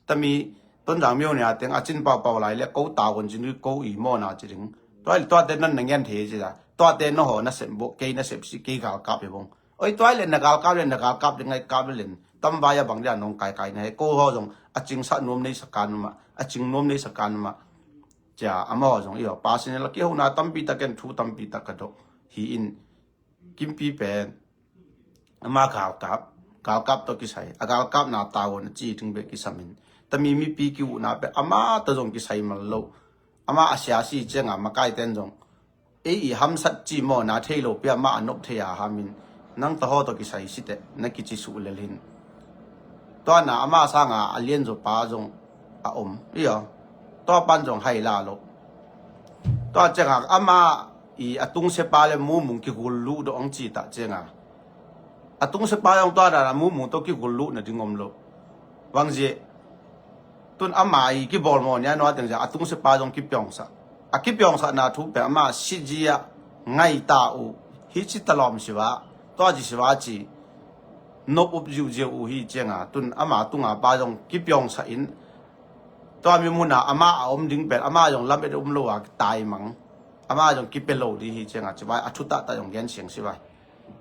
tami Tonzang miu nia teng a cin paupau lai le ko tagon cin ko i mawna ci ding tuai le tuate nan na ngen thei ci da tuate na ho na sem bo kei na sep si kei galkap i bong. Oi tuai le na galkap le na galkap le ngai kap le len tamvai a bang dia nong kaikai na he ko ho zong a cing sa nuam nei sa kan ma a cing nuam nei sa kan ma. Cia ama ho zong i ho pasin la ki ho na tampi ta ken thu tampi ta ka do hi in Kimpi pen ama galkap galkap to kisai a galkap na tawon a ci ting be kisamin tami mipi ki u na pe ama ta zong kisai mal lo. Ama a siasi cianga makai ten zong ei i hamsat ci maw na thei lo pia ma a nop thei a hamin nang taho tawh kisai site na kici suh lel hin. Tuana ama sanga a lianzaw pa zong a om io. Tua pan zong hai la lo. Tua cianga ama i a tungse pa le mumung kigul luh dawh ang ci tah cianga a tungse pa zong tua dana mumung tawh kigul luh na ding om lo. Bangzie tun ama i kibawl maw nia nua teng zia a tungse pa zong kipiawngsak a kipiawngsakna thu pe ama sitzi a ngaita uh hi ci talawm siva tua ci siva ci nop up ziuziau uh hi cianga tun ama tunga pa zong kipiawngsak in tua mi muna ama a om ding pen ama zong lam et um lo a taimang ama zong kipe lo di hi cianga civai a thutahta zong gen siang sivai.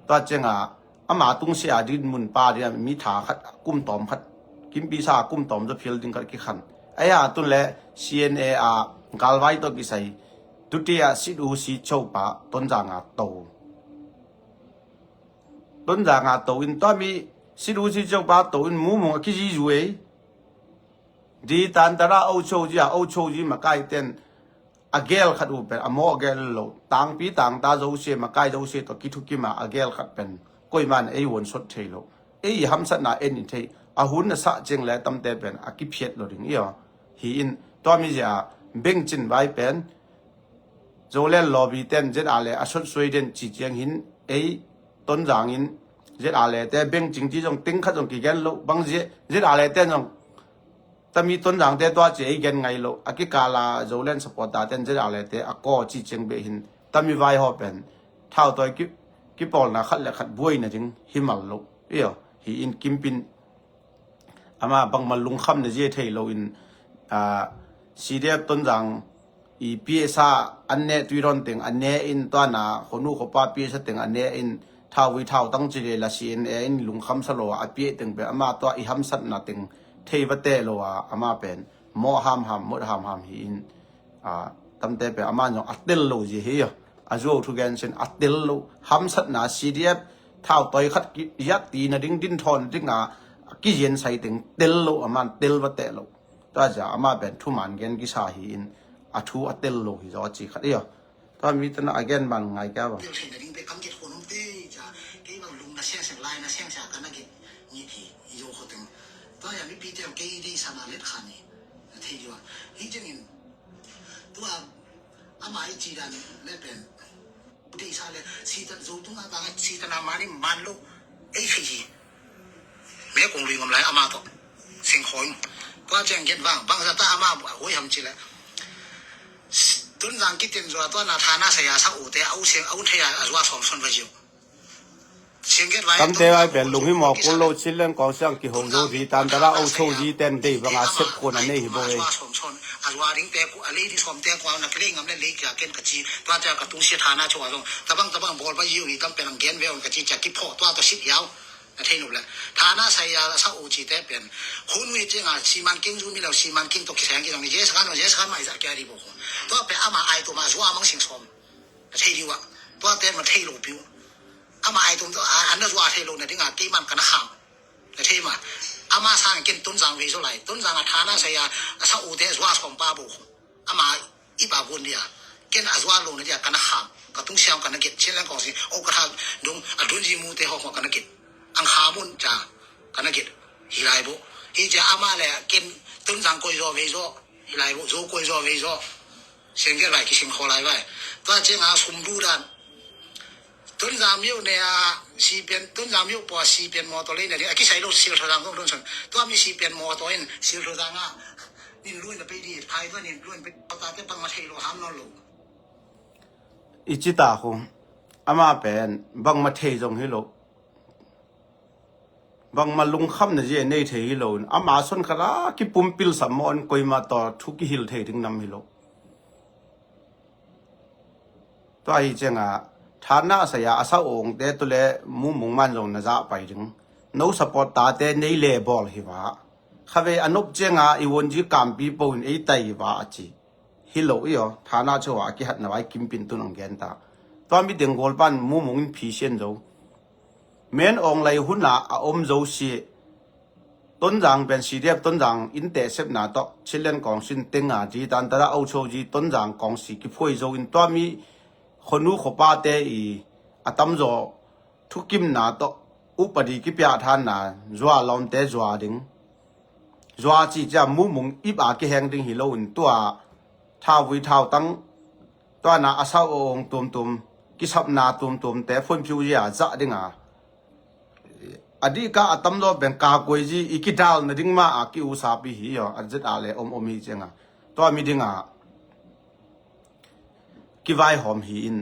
Tua cianga ama tungsia din mun pa dia mi tha khat kum tawm khat Kimpi sa kum tawm zaw phil ding khat kikhan. Aia tun le C N A a galvai tawh kisai tutia sit u si cho pa Tonzanga to Tonzanga to in tua mi sit u si cho pa to in mumung a kizizu ei. Di tantara o cho zia o cho zi makai ten a gel khat uh pen a mawh gel lo tangpi tangta zosia makai zosia tawh kithukima a gel khat pen koiman ei won sot thei lo. Ei hamsatna en i thei a hun na sah ciang le tamte pen a kiphiat lo ding io. Hi in tua mi zia bengcin vai pen Zolen lawbi ten zet a le a sotsuai den ci ciang hin ei Tonzang in zet a le te bengcing ci zong ting khat zong kigen lo bang zia zet a le ten zong tami Tonzang te tua ci ei gen ngai lo a kikala Zolen supporter ten zet a le te a kaw ci ciang beh hin tami vai haw pen thau tawi kipawlna khat le khat buaina ding hi mal lo. Io hi in Kimpin ama bangma lungkhamna zia thei lo in, ah, C D F Tonzang i P S A an neh tuidawn teng a ne in tuana khonu khopa P S A teng a ne in thauvui thautang ci le la C N A in lungkhamsa lo a a piah teng pen ama tua i hamsatna teng thei va teh lo a ama pen Mawh hamham, mawh hamham hi in, a, tamte pen aman zong a tel lo zi hi a. A zuau thu gen sin a tel lo. Hamsatna C D F thau toi khat ki, ziat tina ding, din thawn dinga kizian sai teng tel lo, aman tel va teh lo. Tua zia ama pen thuman gen kisa hi in a thu a tel lo hi zaw a ci khat hi a. Tua mi tana a gen man ngai kia bang. Tel theihna ding pen kam get khun om te cia, kei bang lung na siang siang lai na siang siang ka na get ngit hi, i zo khoteng. Tua ya mipi te kei dei sana let khan hi. Na thei diu a. Hi ciangin, tua ama i ci dan le pen. Dei sa le, sitan zo tunga tanga sitan a mani man lo. Ei thei hi. Me kong lui ngam lai ama to. Sing khoi. Tua ciang gen vang, bang za ta ama hoi ham ci le. Tonzang kiten zua tua na thana saya sa u te au sing au thei a zua som son va ziu. Sing get vai. Tamte vai pen lung hi mawk kul lo, Chinland Council ang kiho zo zi tan dara au cho zi ten dei banga sep khun a nei hi bo e. Zua som son a zua ding te ku a lei di som te ku a na lei ngam le lei kia ken ka ci. Tua cia ka tung sia thana cho a zong. Tabang tabang bol va ziu hi tam pen ang gen ve on ka ci cia ki pho tua to sit yau. Na thei nup le. Thana saya sa u ci te pen. Khun wi ci nga siman king zu mi lo siman king to kisang ki zong ni je sa kan zong je sa kan mai za kia di bo khun. Tua pen ama ai to ma zua mang sing som. Na thei diu a. Tua te ma thei lo piu. Ama ai to to a an na zua thei lo na ding a kei man ka na kham. Na thei ma. Ama sang ken Tonzang vei zo lai. Tonzang a thana saya a sa u te zua som pa bo khun. Ama i pa gun dia. Ken a zua lo na dia ka na kham. Ka tung siam ka na get. Chinland Council. O ka tha dung a dun ji mu te ho ka na get. Ang khamun ca ka na get. Hi lai bo. Hi cia ama le ken Tonzang koi zo vei zo. Hi lai bo. Zo koi zo vei zo. Sing get vai ki sing kho lai vai. Tua cia nga sum du dan. Tonzang miu ne a si pian, Tonzang miu po a si pian mo to le ne di. A ki sai lo sil tho dang dong dong son. Tua mi si pian mo to in sil tho dang a. Nin luin a pe di, phai tua nin luin pe. Ta te bang ma thei lo ham non lo. I ci ta khu. Ama pen bang ma thei zong hi lo. Bang ma lungkham na zi a nei thei hi lo. Ama son khat a ki pumpil sam mo an koi ma to thu ki hil thei ding nam hi lo. Tua hi cianga thana saya a sa ong te tu le mu mung man zong na za pai ding. No support ta te nei le bol hi va. Kha ve a nop cianga i won ji kampi po in ei tai va a ci. Hi lo i aw, thana cho a kihatna vai kimpin tun ang gen ta. Tua mi deng gol pan mu mung in phi sian zo. Men ong lai hun a a om zo si. Tonzang pen C D F Tonzang in te sepna to. Chinland Council tenga ji tan tara au cho ji Tonzang kong si ki phoi zo in tua mi khonu khopa te i a tam zo. Thukimna tawh upadi kipia thanna zua lawmte zua ding. Zua ci cia mumung ip a kiheng ding hi lo in tua thauvui thautang tua na a sau awng tuamtuam kisapna tuamtuamte phunphiu zia zah dinga a dihka a tamzaw beng kakuai zi i kidalna ding ma a ki-usapi hi aw a zet a le om om hi cianga tua mi dinga kivaihawm hi in.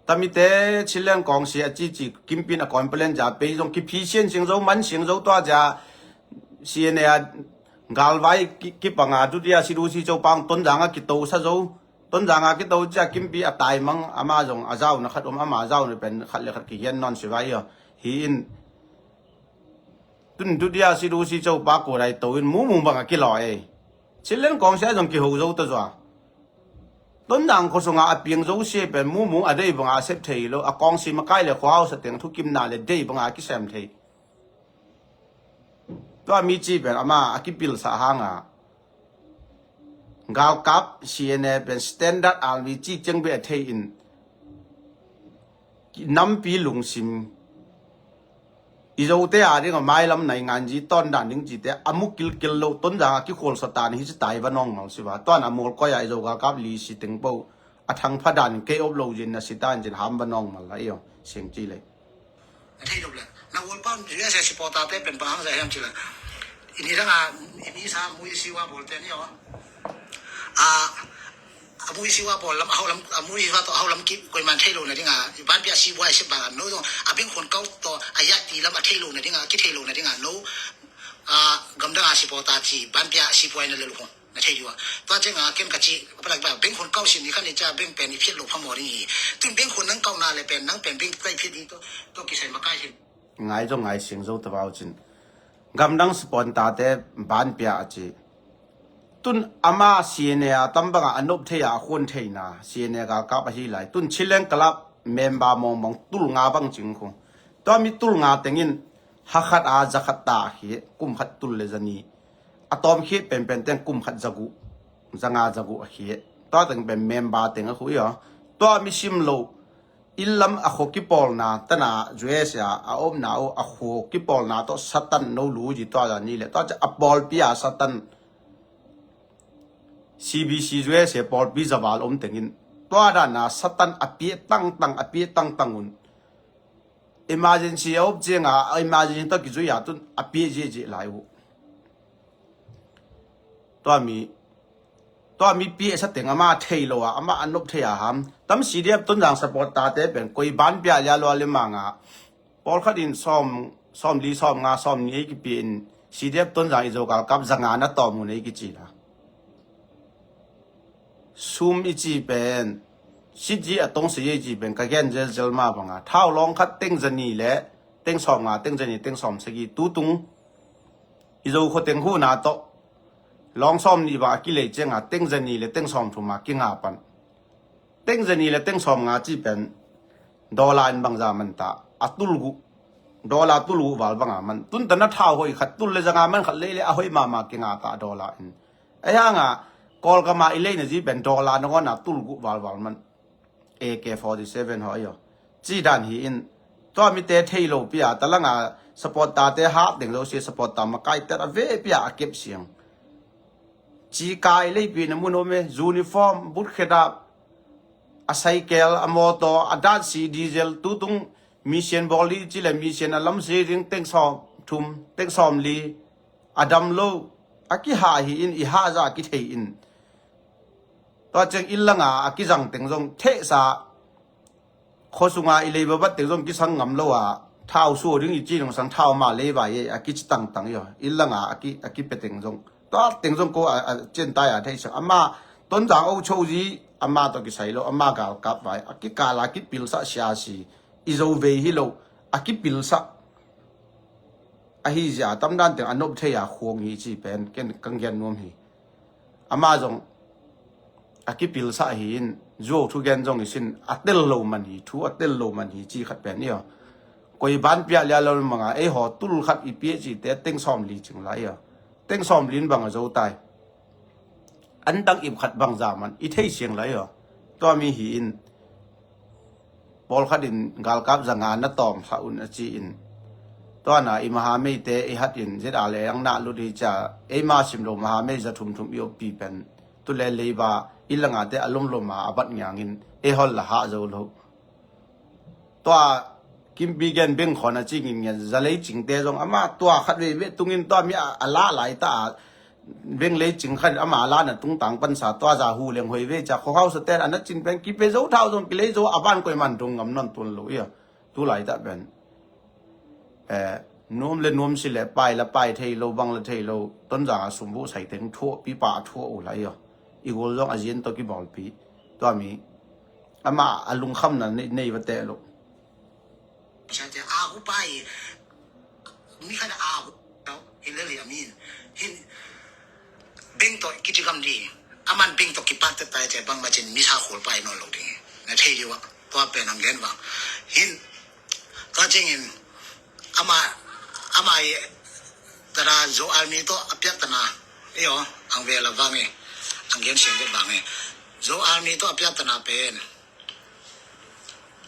Tamite Chinland kawng sia cici kimpin a complain za pei zong kiphi sian sing zo man sing zo tua za sian a galvai kipanga dudia sidu si co pang Tonzang a kito sa zo. Tonzang a kito cia kimpi a taimang ama zong a zauna khat om ama zauna pen khat le khat kihian nawn si vai hi in. Tun dudia sidu si co pa kurai to in mumung bang a kilaw ei. Chinland kawng sia zong kiho zo ta zua. Tonzang khuasunga a piang zo sia pen mumung a dei banga a sep thei lo a kawng si makai le khuahau sa teng thukimna le dei banga a kisem thei. Tua mi ci pen ama a kipilsa hanga galkap C N A pen standard army ci ciang be a thei in nampi lungsim i zote a ding a mailam nai ngan zi ton dan ding cite a mu kilkil lo Tonzang a kikhual satan hi ci tai va nong ngal si va tuan a mual koi a i zo galkap li si teng po a thangpha dan kei op lo zin na si tan zin ham va nong mal la i aw sing ci le. Na thei dok le na wal pan U S A supporter te pen pa hang za hiam ci le. I ni dang a i mi sa mui siwa bol te ni aw. A a mui siwa bol lam a hau lam a mui siwa to a hau lam ki koi man thei lo na ding a ban pia siwa i sep ba lam no dong a beng khon kau to a ya ti lam a thei lo na ding a ki thei lo na ding a no. A gam dang a supporter ci ban pia siwa i na le lu khon. Na thei diu a tua ciang a ken ka ci a palak ba beng khon kau sin ni khan ni ca beng pen i phiat lo phamawh ding hi. Tun beng khon nang kau na le pen nang pen beng kai phiat ding to to kisai makai hin. Ngai zo ngai sing zo ta vau cin. Gamdang supporter te ban pia a ci. Tun ama C N A a tam banga a nop thei a, a khuan theina C N A galkap ahi lai. Tun Chileng Club member mawngmawng tul nga bang cing khu. Tua mi tul nga tengin hakhat a zakhat ta a khi, kum khat tul le zani. A tawm khit penpen teng kum khat zagu, zanga zagu a khi. Tua teng pen member teng a khu ia. Tua mi sim lo, inn lam a khua kipawlna tana U S A a omna uh a khua kipawlna tawh Satan no lu ji tua zani le. Tua a pawlpi a Satan C B C U S A pawlpi zaval om tengin tua dana Satan a pia tangtang, a pia tangtang un. Emergency a op cianga a emergency tawh kizui a tun a pia ziahziah lai uh. Tua mi, tua mi pia sa teng ama thei lo a, ama a nop thei a ham. Tam C D F Tonzang support tate pen koi ban pia lia lua le manga. Pawlkhat in sawm, sawm li, sawm nga, sawm ni ei kipia in C D F Tonzang i Zo galkap zanga na tawm un ei kici la. Sum i ci pen, sitzi a tong sei i ci pen ka gen zelzel ma banga. Thau lawng khat teng zani le teng sawm nga, teng zani, teng sawm sagi. Tutung i Zo khua teng huna tawh lawng sawm ni bang a kilei cianga teng zani le teng sawm thum a kinga pan. Teng zani le teng sawm nga ci pen dollar in bangza man ta, a tulgu, dollar tulgu val banga man. Tun tana thau hoi khat tul le zanga man khat lei le a hoi mama kinga ta dollar in. Ai hanga Kawlgama i leina zi pen dollar na gona tulgu valval man. A K forty seven hoi yo. Ci dan hi in. Tua mite thei lo pia, talanga support tate ha teng lo si support ta makai ter a ve pia a kep siang. Ci kai lei pi na mun om e, uniform, but khedap, a cycle, a motor, a dat si diesel, tutung mission bawli ci le mission a lam si ding teng sawm thum, teng sawm li, a dam lo, a kiha hi in, i ha za a kithei in. Tua ciang inn langa a kizang teng zong thehsa, khuasunga i leibabat teng zong kisang ngam lo a, thau suah ding i ci nung sang thau ma leibai e, a kici tangtang i aw. Inn langa a ki, a kipia teng zong. Tua teng zong ko a, a ciantai a theisiang. Ama Tonzang o cho zi, ama tawh kisai lo, ama galkap vai. A kikala kipilsah siasi, i zo vei hi lo, a kipilsah. Ahi zia tamdan teng a nop thei a khuang hi ci pen, ken kan gen nuam hi. Ama zong a kipilsah hi in, zuau thu gen zong i sin, a tel lo man hi, thu a tel lo man hi ci khat pen i aw. Koi ban pia lia lo manga, ei haw tul khat i pia ci te teng sawm li cing lai i aw. Teng sawm li in bang a zo tai. An dang ip khat bangza man i thei siang lai aw. Tua mi hi in, pawlkhat in galkap zanga na tawm thah un a ci in. Tua na i mahameite i hat in zit a le ang na lut hi cia, ei ma sim lo mahamei za thumthum i oppi pen. Tu le leiba i langate a lomloma a bat ngiangin ei hol la hah zo lo. Tua Kimpi gen bengkhawn a ci ngin ngen za lei cingte zong ama tua khat veve tungin tua mi a, a la lai ta a beng lei cing khat ama la na tungtang pansa tua za hu leng hoi ve cia khuahau sa ten a na cin pen kipe zo thau zong kilei zo a ban koi man dung ngam non tun lo ia. Tu lai ta pen, eh, nuam le nuam si le pai la pai thei lo, bang la thei lo, Tonzang a sumbu sai teng thuah, pipa a thuah u lai ia. I gol zong a zian tawh kibawlpi. Tua mi ama a lungkhamna nei, nei va teh lo. Siate a hu pai. Mi khat a hu. Hin le li a min. Hin. Beng tawh kici gam di. Aman beng tawh kipat te tai te bang macin mi sa khol pai nawn lo ding. Na thei di wa. Tua pen ang gen bang. Hin. Tua cingin. Ama. Ama i. Tara Zo Army tawh a piak tana. Iyo. Ang vela bang e. Ang gen siang bang e. Zo Army tawh a piak tana pen.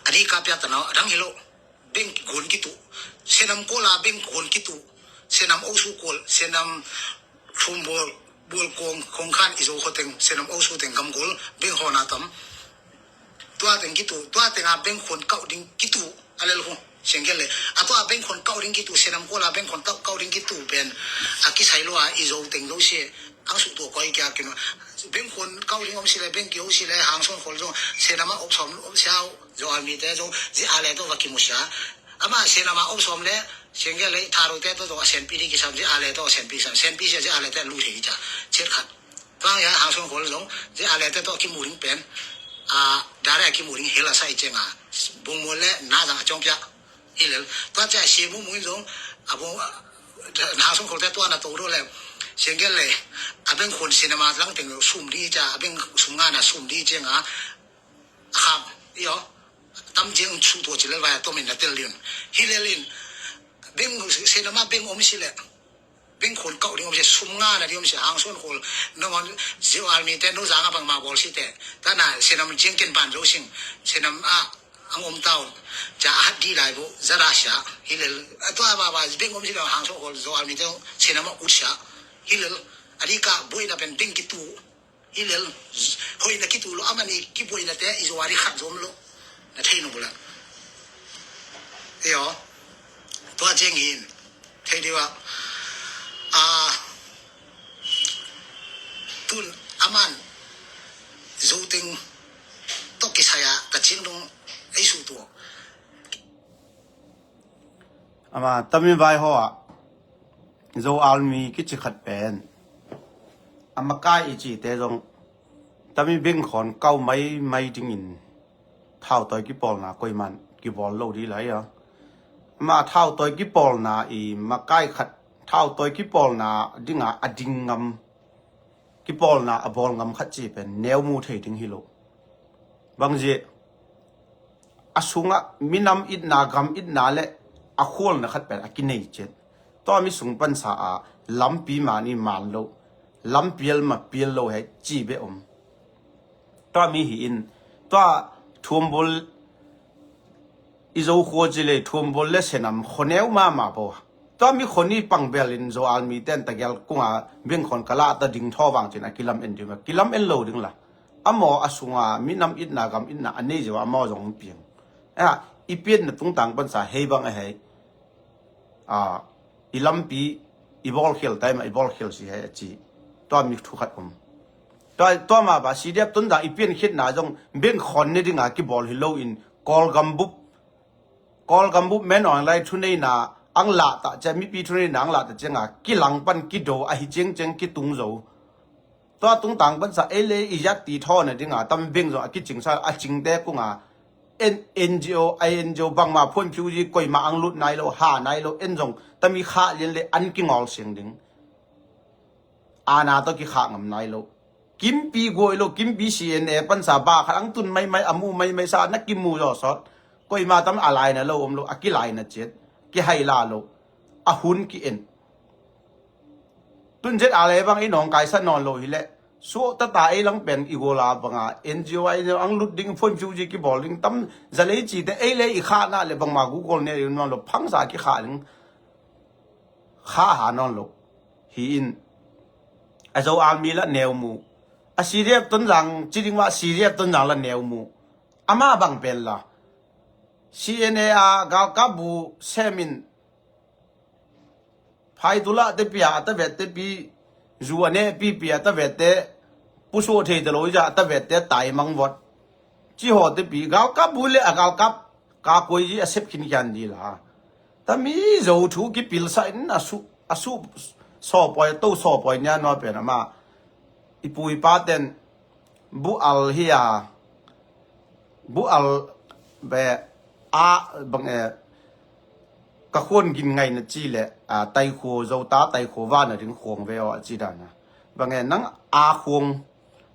A di ka piak tana. Adang hi lo. Beng gon kitu. Senam kola beng gon kitu. Senam osu kol. Senam thumbol. Bol kong, kong khan i zo khoteng. Senam osu teng gam gol. Beng hona tam. Tua teng kitu. Tua tenga beng khon kau ding kitu. A lel hu. Sengkel le. A tua beng khon kau ding kitu. Senam kola beng khon kau, kau ding kitu pen. A kisai lo a i zo teng lo se. Ang su tua koi kia kino. Beng khon kau ding om si le, beng ki om si le, hang son khol zong. Senam a op som, op siau. Zo a mi te zong, zi a le to va kimu sia. Ama senam a om som le, sengkel le, tharo te to zong, a senpi di kisam, zi a le to, senpi sam, senpi sia, zi a le te lu thei kica. Chet khat. Tuang ya, hang son khol zong, zi a le te to kimu ding pen. A, dare a kimu ding hela sa i chenga. Bung mo le, na zang a chong pia. Hilel. Tua cha si mu mu zong, a bung, hang son khol te tua na to do le. Siangkel le a beng khun sinama langteng sum di cia, a beng sum ngana sum di cia nga a kham io. Tam ciang su tua ci lel vai a tomin na tel liun. Hi lel in beng sinama beng om si le beng khun kau ding om si, sum ngana ding om si, hang suan khol nangon zio army te no zanga bang ma bol si te. Tana sinam ciang ken ban zo sing sinam a ang om taun. Ca a hat di lai bo zara sia. Hi lel a tua ba ba beng om si le hang suan khol zo army te sinam a ut sia. Hi lel a di ka buai na pen beng ki tu. Hi lel hoih na ki tu lo, amani ki buai na te i zo a di khat zom lo. Na thei no bula. Io. Tua ciang in thei di wa. A tun aman zo teng tok ki saya ka ciang dong ei su tua. Ama tami vai hoa zo army kici khat pen a makai i ci te zong tami beng khon kau mai mai dingin thau toi kipawlna koiman kibol lo di lai a. Ama thau toi kipawlna i makai khat thau toi kipawlna dinga a ding ngam kipawlna a bawl ngam khat ci pen neu mu thei ding hi lo. Bang zia a sungah minam itna gam itna le a khualna khat pen a kinei ciat. Tua mi sung pansa a lampi mani man lo, lampial mapial lo hei ci be om. Tua mi hi in tua thuambul i zo khua ci le thuambul le senam khoneu mama bo. Tua mi khoni pangbel in zo army ten tagial kunga beng khon kala ta ding thaw vang cin a kilam en ding a kilam en lo ding la. A maw a sunga minam itna gam itna a nei zia a maw zong piang. A i piatna tungtang pansa hei bang a hei. A i lampi i bawlkhial taima i bawlkhial si hei a ci. Tua mi thu khat om. Tua ma ba C D F Tonzang i pian khitna zong beng khon ne dinga kibawl hi lo in Kawlgam bup Kawlgam bup men online thuneina ang lah ta cia mipi thuneina ang lah ta cianga kilang pan kido ahi ciangciang kitung zo. Tua tungtang pansa ei le i ziak ti thaw na dinga tam beng zong a kicingsa a cingte kunga N G O, I N G O bangma phuan phiu zi koima ang lut nai lo, ha nai lo, en zong tami khah lian le an kingol siang ding. Ana to kikhah ngam nai lo. Kimpi guai lo, kimpi C N A pansa ba khat ang tun maimai a mu maimai sa na kimu zaw sawt. Koima tam a laina lo om lo, a kilaina ciat. Kihai la lo. A hun ki en. Tun zet a le bang i nawng kaisa nawn lo hileh suah tata ei lang pen i gola banga N G O ai ang lut ding phone fiu ji kibawl ding tam zalei cite ei le i khahna le bangma Google ne i nawn lo phangsa kikhah ding kha ha nawn lo. Hi in a Zo army la neu mu a C D F Tonzang ci ding mah C D F Tonzang la neu mu ama bang pen la C N A a galkap bu sem in Phaitula te pia a ta vette pi zu a ne pi pia a ta vette pusuh thei te lo i za a ta vette tai mang vot. Ci haw te pi galkap bu le a galkap ka kuai zi a sep khin khian di la. Tami zo thu kipil sa in a su a su sawpoi to sawpoi nia naw pen ama i pu i pa ten bu al hi a bu al be a bang e ka khuan gin ngaina ci le a taikhu zota taikhu vana ding khuang ve aw a ci dana bang e nang a khuang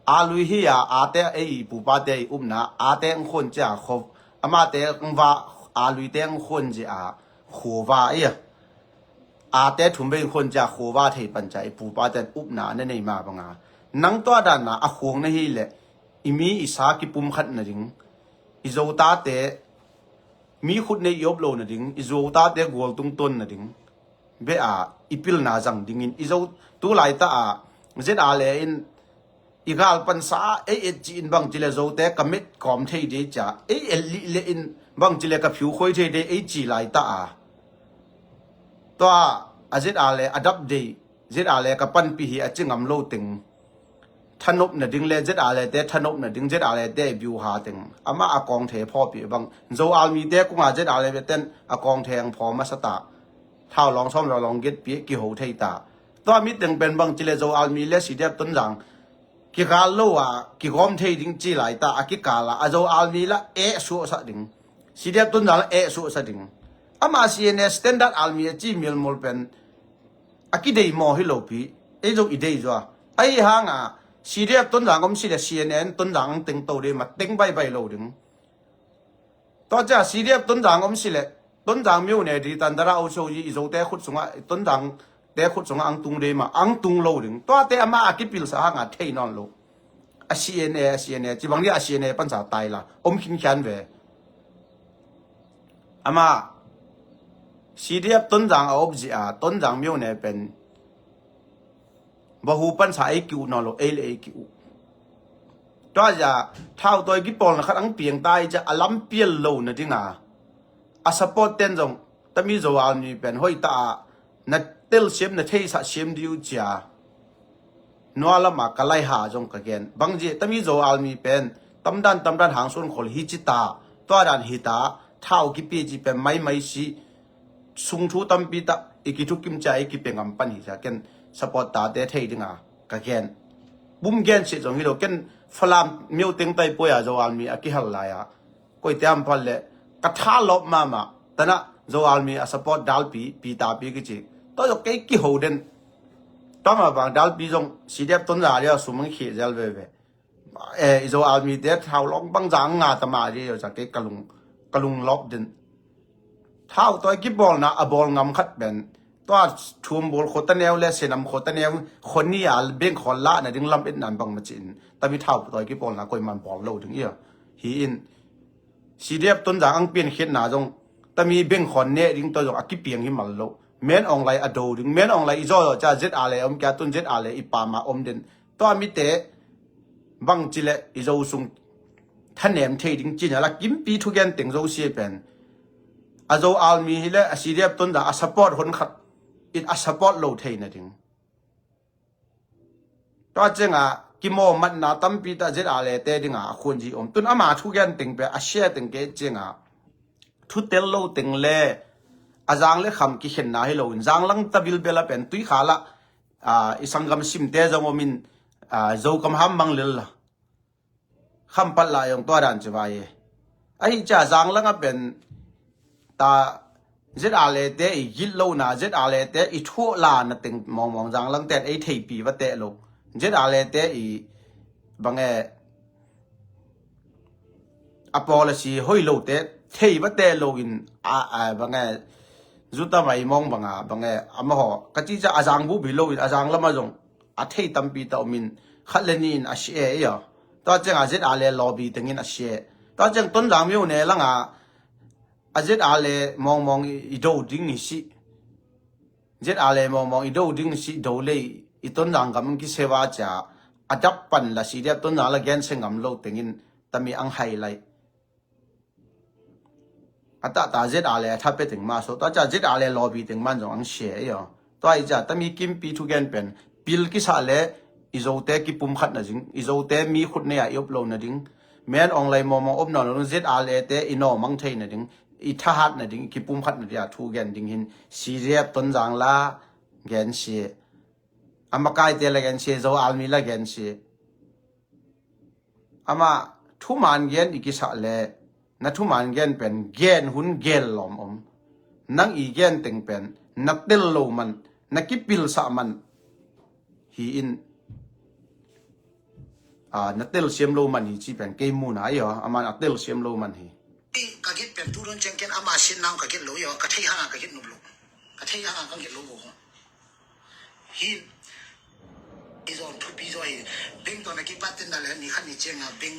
a lui hi a a te ei i pu pa te i umna a te ang khuan ci a kho ama te ang va a lui te ang khuan ci a khu va i a a te thum ve ang khuan ci a khu va thei pan ci a i pu pa te upna na nei ma banga nang tua dana a khuang na hi le i mi i sa kipum khat na ding i zo tate mi khut nei i op lo na ding i zo tate gual tung ton na ding be a i pilna zang dingin i zo tu lai ta a zet a le in i gal pansa a ei et ci in bang ci le zote ka met kawm thei dei cia ei et lih le in bang ci le ka phiu khoi thei dei ei ci lai ta a tua a zet a le a dap dei zet a le ka panpi hi a ci ngam lo teng thanop na ding le zet a le te thanop na ding zet a le te biu ha teng ama a kawng the phawpi bang zo army te kunga zet a le ten a kawng the ang phaw masa ta thau long sawm lo long get pi kiho thei ta tua mi teng pen bang ci le zo army le C D F Tonzang kigal lo a kigawm thei ding ci lai ta a kikal a a zo army la eh suahsak ding C D F Tonzang la eh suahsak ding ama C N A standard army a ci milmul pen a kidei maw hi lopi Ei zong i deih zua. Ahi hanga C D F Tonzang om sileh C N A in Tonzang ang teng to ding, ma teng baibai lo ding. Tua cia C D F Tonzang om sileh Tonzang myo ne di tandara o so i Zote khut sungah, Tonzangte khut sungah ang tung ding, ma ang tung lo ding. Tuate ama a kipilsa hanga thei nawn lo. A C N A, a C N A, cibang dia a C N A pansa taila om khinkhian ve. Ama C D F Tonzang a op zia, Tonzang myo ne pen bahu pansa ei ki uh nawn lo, ei le ei ki uh. Tua zia thau tawi kipawlna khat ang piang ta i cia a lam pial lo nadinga a support ten zong tami Zo Army pen hoih ta a na telsiam, na theisah siam diu cia. Nualama ka laiha zong ka gen. Bangzi tami Zo Army pen tamdan tamdan hangsuan khol hi ci ta. Tua dan hi ta. Thau kipi ci pen maimai si. Sungthu tampi ta i kithukim cia i kipia ngam pan hi cia ken support tate thei dinga ka gen. Bum gen si zong hi lo ken Falam myo teng tai puai a Zo Army a kihal lai a. Koite am phal le ka tha lop mama tana Zo Army a support dalpi pi tapi kici. To zok kei kiho den. Tama bang dalpi zong C D F Tonzang lia sumang khi zel veve. Eh, i Zo Army te thau long bang zang nga tama ri yo sa kei kalung kalung lop den. Thau toi kibawlna a bawl ngam khat pen tua thum bawl khota neu le senam khota neu khoni a beng khol la na ding lam et nan bang ma cin tami thau toi kibawlna koi man bawl lo ding ia. Hi in C D F Tonzang ang pian khiatna zong tami beng khon ne ding to zong a kipiang hi mal lo. Men ong lai a do ding, men ong lai i zo zo ca Z R le om kia tun Z R le i pama om den. To a mite bang cile i zo sung thanem thei ding cina la kimpi thugen teng zo sia pen a Zo Army hi le a C D F Tonzang a support hon khat it a support lo thei na ding. Tua cianga kimaw matna tampi ta Z R le te dinga a khuanzi om. Tun ama thugen teng pe a sia teng ke cianga thutel lo teng le a zang le kham kikhenna hi lo in zang lang ta bilbel a pen tui khala, ah, i sanggam simte zong om in, ah, Zo kam ham mang lel la. Khampal la yong tua dan ci vai e. Ahi cia zang lang a pen ta Z R le te i git lo na, Z R le te i thuah la na teng mawngmawng zang lang ten ei theipi va teh lo. Z R le te i bang e a policy hoi lo te thei va teh lo in a, a bang e zuta mai mawng bang a bang e a maho ka ci cia a zang bu bi lo in a zang lam a zong a thei tampi ta om in khat le ni in a si e ia. Tua cianga Z R le lobby tengin a si e. Tua ciang Tonzang myo ne langa a Z R le mawngmawng i, i do ding i si. Z R le mawngmawng i do ding i si do le i Tonzang gam kisewa cia a dap pan la C D F Tonzang la gen se ngam lo tengin tami ang hai lai. A tahta Z R le a thape teng ma so tua cia Z R le lobby teng man zong ang sia ei aw. Tua i cia tami kimpi thugen pen pil kisah le i Zote kipum khat na ding, i Zote mi khut nei a i op lo na ding. Men ong lai mawmaw op nawn lo ding, Z R le te i nawmang thei na ding, i thahat na ding, i kipum khat na ding a thugen ding hin C D F Tonzang la gen sia. A makaite la gen sia, Zo Army la gen sia. Amah thuman gen i kisah le na thuman gen pen gen hun gel lawm om. Nang i gen teng pen na tel lo man, na kipilsah man hi in, a, na tel siam lo man hi ci pen kei muna i aw, aman a tel siam lo man hi. Ka git pen tu don ceng ken ama sin nang ka git lo i aw, ka thei hanga ka git nup lo. Ka thei hanga ka git lo bo. Hi i zon thupi zo hi. Beng to na kipat ten na le ni khan ni ceng a beng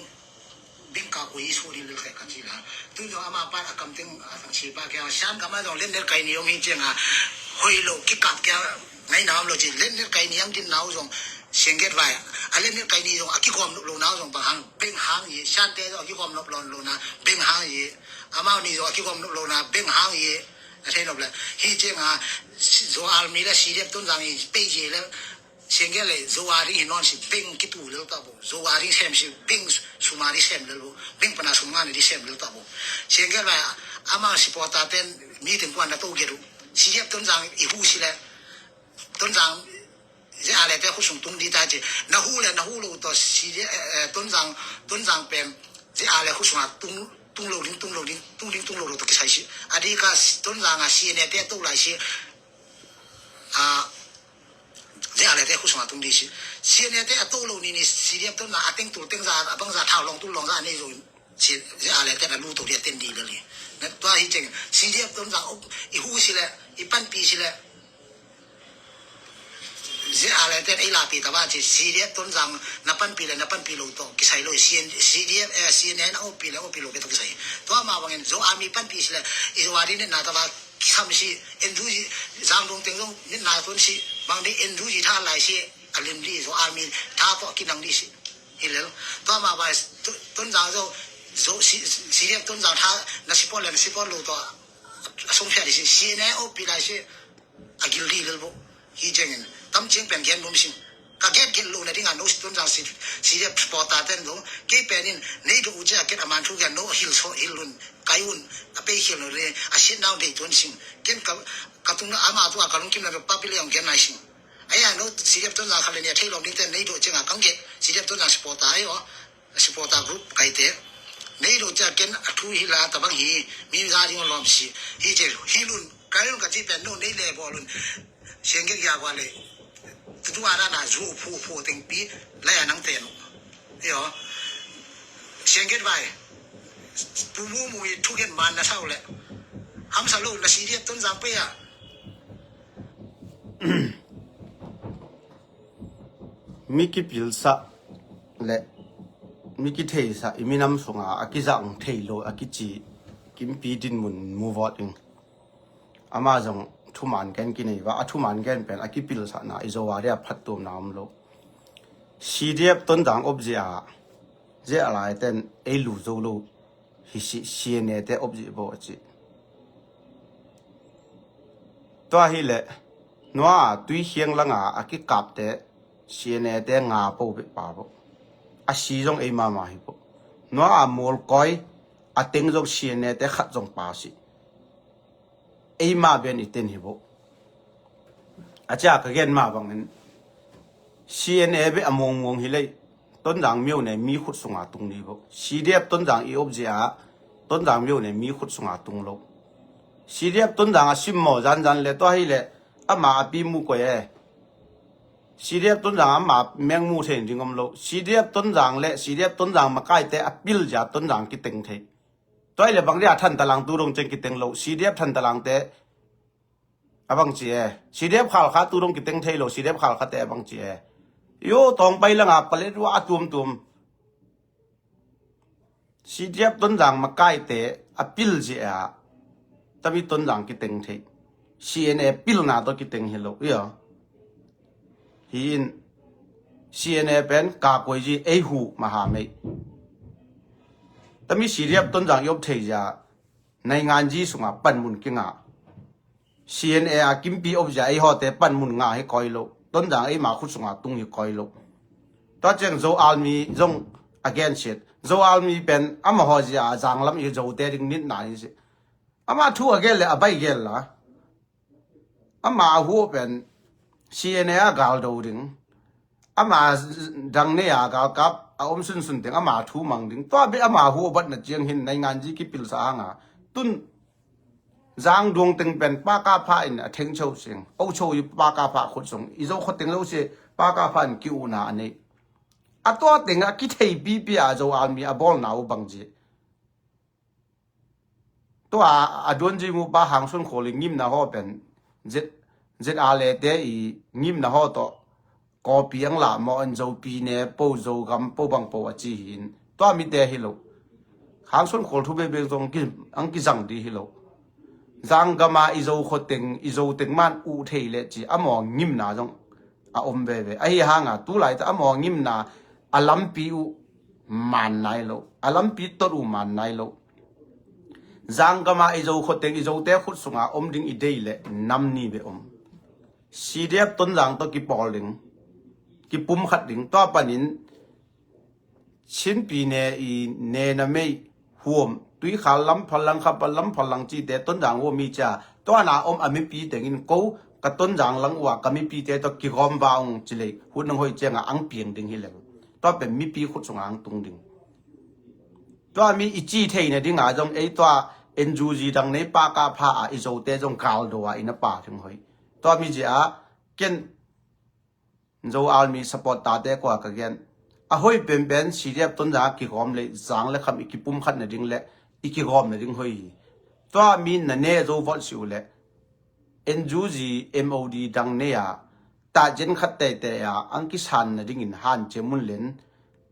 beng ka ko i so di le ka ci la. Tu zo ama pa a kam teng a sang si pa ke a sian kam a zong len ner kai ni om hi ceng a hoi lo ki kap ke a ngai na om lo ci len ner kai ni ang din nau zong seng get vai. A len ner kai ni zong a ki kom lo nau zong bang hang beng hang i sian te zong a ki kom lo lo na beng hang i. Amau ni zong a ki kom lo na beng hang i. A thei nop le hi cianga Zo Army le C D F Tonzang i pei je le sengel le Zo a ring hi non si beng kitu lel ta bo. Zo a ring sem si beng suma ri sem lel bo. Beng pana sum ngana di sem lel ta bo. Sengel ba ama si pota ten mi teng kuan na to geru. C D F Tonzang i hu si le Tonzang Z R le te khusung tung di ta ci. Na hu le na hu lo to si Tonzang Tonzang pen Z R le khusung a tung tung lo ding tung lo ding tung ding tung lo lo to kisai si. Adi ka Tonzang a si ne te to lai si. A Z R le te khut sungah tung dih si. CNA te a to lo ni ni CDF Tonzang a teng tul teng za, a bang za thau long tul long za a nei zo in. Si, ZRA le ten a lu to dih a ten dih lel hi. Na tua hi ceng CDF Tonzang i hu si le, i panpi si le. ZRA le ten ei lapi ta ba ci CDF Tonzang na panpi le na panpi lo to kisai lo hi. CN, CDF, eh, CNA na opi le opi lo ke to kisai. Tua ma bangin Zo Army panpi si le, i Zo Army ne na ta ba kisam si, NUG, Zangdong teng zong ne na tun si, bang dei NUG tha lai si, a lim dih Zo Army tha to kinang dih si. Hi lel. Tua ma ba Tonzang Zo, Zo si, CDF Tonzang tha na support le na support lo to a song phia dih si, CNA opi lai si. A gil dih lel bo. Hi cengin tam ciang pen gen bum sing. Ka get get lo na ding a no Tonzang si, CDF supporter ten zong kei pen in nei do u cia ket a man thu gen no hil so hil lun kai un a pei hil no le a sit nau dei tuan sing. Ken ka, ka tung na ama tu a ka lungkim na pa pi le ong gen nai sing. Aya no CDF Tonzang kha le nia thei lom ding ten nei do ciang a kang get CDF Tonzang supporter ai o. Supporter group kaite. Nei lo cia ken a thu hi la tabang hi, mi za ding lom si. Hi ce, hi lun, kai lun ka ci pen no nei le bo lun. Siang ke ya wa le. Tu tu ara na zu phu phu teng pi, la ya nang te no. Yo. Siang ke bai. Pu mu mu i thu gen man na sau le. Ham sa lo na CDF Tonzang pe ya. Mi kipilsah le mi kitheisah i minam sunga a kizang thei lo a kici kimpi dinmun mu vawt ing. Ama zong thuman gen kinei va a thuman gen pen a kipilsahna i zo a dia phattuamna om lo. CDF Tonzang op zia zia lai ten ei lu zo lo. Hi si CNA te op zih bo a ci. Tua hi le nua tui hiang langa a kikapte CNA te nga po beh pa bo. A si zong ei mama hi bo. Nua a mual koi a teng zong CNA te khat zong pa si. Eima ben i ten hi bo. A cia ka gen ma bangin CNA be a muangmuang hi lei. Tonzang mio ne mi khut sunga tung ni bo. CDF Tonzang i op zia Tonzang mio ne mi khut sunga tung lo. CDF Tonzang a sim maw zanzan le tua hi le ama a pi mu koi e. CDF Tonzang ama meng mu thei ding om lo. CDF Tonzang le CDF Tonzang makaite a pil zia Tonzang kiteng thei. Tua hi le bang dia Thantalang tu dong ceng kiteng lo. CDF Thantalang te a bang ci e. CDF Khalkha tu dong kiteng thei lo. CDF Khalkha te a bang ci e. Yo tawng pai langa palet wa a tuamtuam. CDF Tonzang makaite a pil zia tami Tonzang kiteng thei. CNA pilna to kiteng hi lo. Yo. Hi in CNA pen ka koi zi ei hu maha mei. Tami CDF Tonzang i op thei zia naingan zi sunga panmun kinga. CNA a kimpi op zia ei hote panmun nga hi koi lo. Tonzang ei ma khut sunga tung hi koi lo. Tua ceng Zo Army zong against it. Zo Army pen ama ho zia zanglam i Zote ding nitna hi si. Ama thu a gel le a bai gel la. Ama a hu pen CNA a gal do ding. Ama dang ne a galkap a om sunsun ding ama thu mang ding. Tua be ama hu a batna ciang hin naingan zi kipilsa hanga. Tun Zangdong teng pen pa ka pha in a theng cho sing. O cho i pa ka pha khut sung. I zo kho teng lo si pa ka pha in ki una a nei. A tua teng a kithei pipi a Zo Army a bawlna u bang zi. Tua a duan zi mu pa Hangsun khol i ngimna ho pen zet, zet a le te i ngimna ho to Kawpi ang lah maw, an Zopi ne po, Zogam po bang po a ci hi in. Tua mite hi lo. Hangsun khol thu bebek zong ki, ang kizang di hi lo. Zanggama i Zo khoteng, i Zoteng man uh thei le ci a maw ngimna zong a om veve. Ahi hanga tu laita a maw ngimna a lampi uh man nai lo. A lampi tot uh man nai lo. Zanggama i Zo khoteng, i Zote khut sunga om ding i dei le nam ni be om. CDF Tonzang to kipawl ding, kipum khat ding, tua panin Chinpi ne i ne na mei huam, Tuikhal lam phalang, Khapa lam phalang cite Tonzang huam i cia, tua na om a mipi tengin ko ka Tonzang lang ua ka mipite to kigawm va ung ci lei, hun nang hoi cianga ang piang ding hi leng. Tua pen mipi khut sunga ang tung ding. Tua mi i ci theina dinga zong ei tua NUG dang nei pa ka pha a i Zote zong gal do a i na pa thing hoi. Tua mi zia ken Zo Army support tate kua ka gen. A hoi penpen C D F Tonzang a kigawm le zang le kham i kipumkhat nading le i kigawm nading hoi hi. Tua mi na ne zo vot si uh le N U G M O D dang ne a tajen khat teitei a ang kisan nadingin han ce mun len.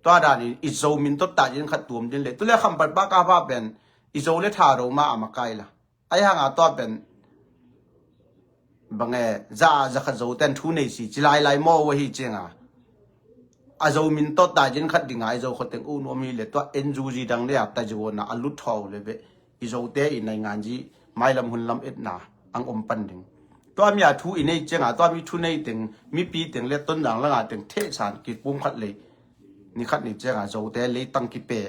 Tua danin i Zo min tot tajen khat tuam din le tule kham pat pa ka pa pen i Zo le tha ro ma a makai la. Ai hanga tua pen bange za za khat Zo ten thu nei si ci lai lai maw uh ahi cianga a Zo min tot tajen khat dinga i Zo khoteng uh nuam hi le tua N U G dang le a ta Zo na a lut thaw le be i Zote i naingan ji mailam hun lam etna ang om pan ding. Tua mi a thu i nei cianga tua mi thu nei teng mipi teng le Tonzang langa teng thehsan kipumkhat lei ni khat ni cianga Zote leitang kipe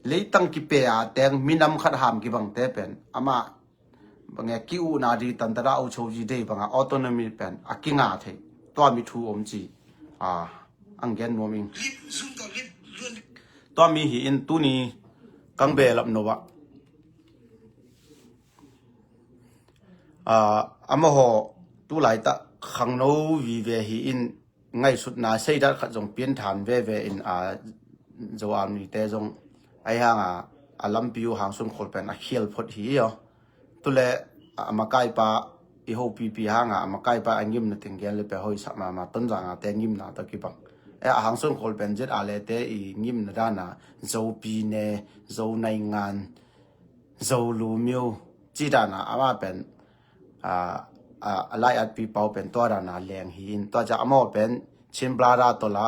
leitang kipe a teng minam khat ham kibangte pen ama bange ki-uhna di tantara u cho ji dei banga autonomy pen a kinga thei tua mi thu om ci a ang gen nuam ing. Tua mi hi in tuni kang belap no ba a amaho tu lai ta khangno vive hi in ngaihsutna seidat khat zong pianthan veve in a Zo Army te zong ai hanga a lampi uh Hangsun khol pen a khial phot hi aw. Tule a makaipa i hopipi hanga a makaipa a ngimna teng gen le pe hoisak mama Tonzanga te ngimna to kibang. E a Hangsun khol pen Z R le te i ngimna dana Zopi ne Zo naingan Zo lu miu ci dana ama pen a a a lai at pi pau pen tua dana leng hi in tua ca amaw pen Chin Brother tola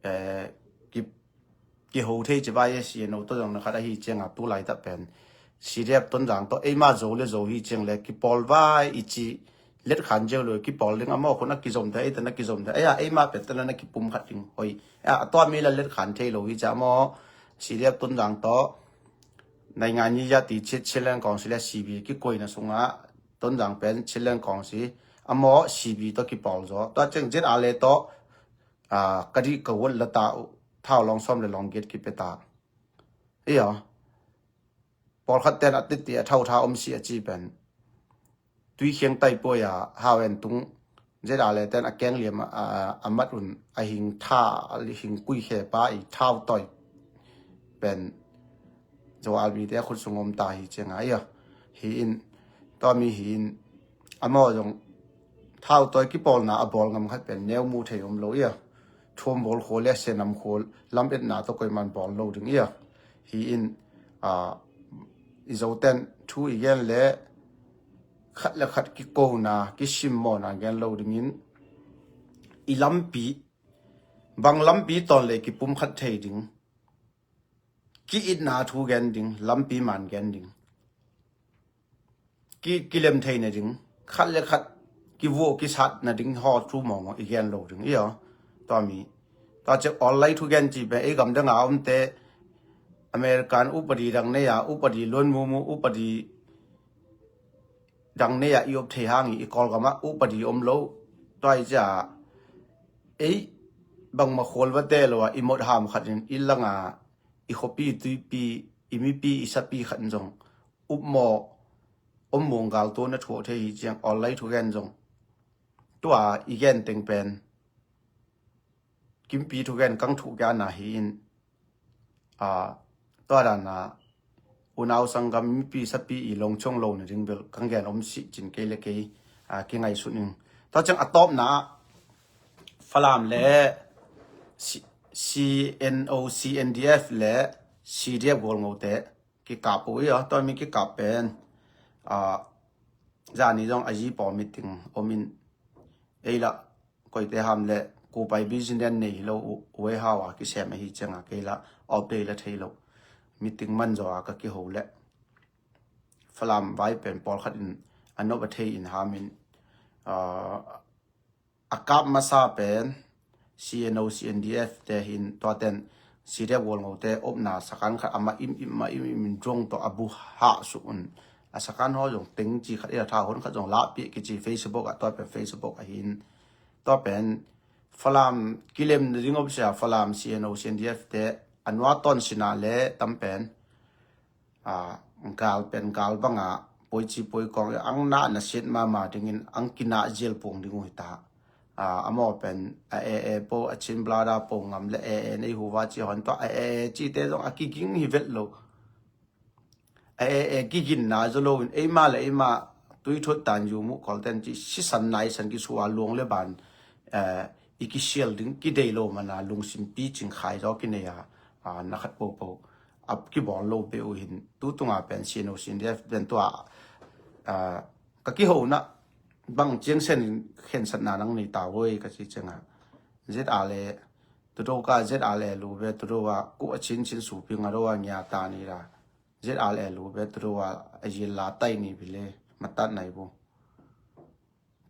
eh, ki kiho thei ci vai si no to zong na khat ahi cianga tu lai ta pen C D F Tonzang to eima Zo le Zo hi ciang le kipawl vai i ci let khan jeu lo kipawl ding amaw khun a kizom thei ei ta na kizom thei ei a eima pen ta na kipum khat ding hoi a tua mi la let khan thei lo hi ca amaw C D F Tonzang to naingan ni ya ti chit Chinland Council le C B kikoina sunga Tonzang pen Chinland Council amaw C B to kipawl zo tua ciang Z R le to a ka dih ka wot la ta uh thau long sawm le long giat kipe ta. Iyo pawlkhat ten a titi a thau tha om si a ci pen tuikhiang taipuai a hau en tung Z R le ten a keng liam a a mat un a hing tha a hing kui khe pa i thau toi pen Zo Army te a khut sung om ta hi cianga iyo hi in tua mi hi in amaw zong thau toi kipawlna a bawl ngam khat pen neu mu thei om lo ia thuam bawl khua le senam khua lam etna to koiman bawl lo ding ia hi in a i Zoten thu i gen le khat le khat kikona kisimmawna gen lo dingin i lampi bang lampi tawn le kipum khat thei ding ki-itna thu gen ding lampi man gen ding ki kilem thei na ding khat le khat kivuah kisat na ding haw thu mawngmawng i gen lo ding i aw tua mi tua cek online thu gen ci pen ei gamdang a omte American upadi dang nei a upadi luan mumu upadi dang nei a i op thei hang i Kawlgam ah upadi om lo tua i cia ei bangma khual va te lo a i mot ham khat in i langa i khuapi tuipi i mipi i sapi khat in zong upmaw om muang gal tua na thuak thei hi ciang online thu gen zong tua i gen teng pen kimpi thugen kang thuh kia na hi in a tua dana unau sanggam mipi sapi i longchong lo na ding bel kang gen om si cin kei le kei a kingaihsun in tua ciang a tawpna Falam le C- CNO CNDF le CDF gualngote kikap uh i a tua mi kikap pen a zani zong a zi paw meeting om in ei lah koite ham le kupai business nei hi lo uh uai hau a kisem ahi cianga kei lah op dei la thei lo meeting man zaw a ka kiho le Falam vai pen pawlkhat in a nop a thei in ham in a a kap masa pen CNO CNDF te hin tuaten CDF gualngote opna sakan khat ama im im ma im im in drone tawh a bu hah suh un a sakan haw zong teng ci khat i a tha hon khat zong lahpih kici Facebook ah tua pen Facebook ah hin tua pen Falam kilem na ding opsia Falam CNO CNDF te a nua tawn sina le tam pen a gal pen gal banga poici poikawng ang na na siat mama dingin ang kina zial puang ding uh hi ta a, a maw pen a e e po, a chin blada po ngam le e e nei huva ci hon tua a e e cite zong a kiging hi vet lo. A e e kiginna zo loin eima le eima tuithut tan yu muh kolten ci sisan naisan kisua luang le ban, eh, i kisial ding kidei lo mana lungsim picing khai zaw kinei a, a, na khat popo a kibawl lo be uh hin tu tunga pen sino sin def pen tua, a, ka kihona bang ciang sen khensatna nang nei ta voi ka ci cianga zet a le tudo ka zet a le lu be tudo a ku a chin chin su pi nga do a ngia ta ni la zet a le lu be tudo a a yil la tai ni bi le matat nai bu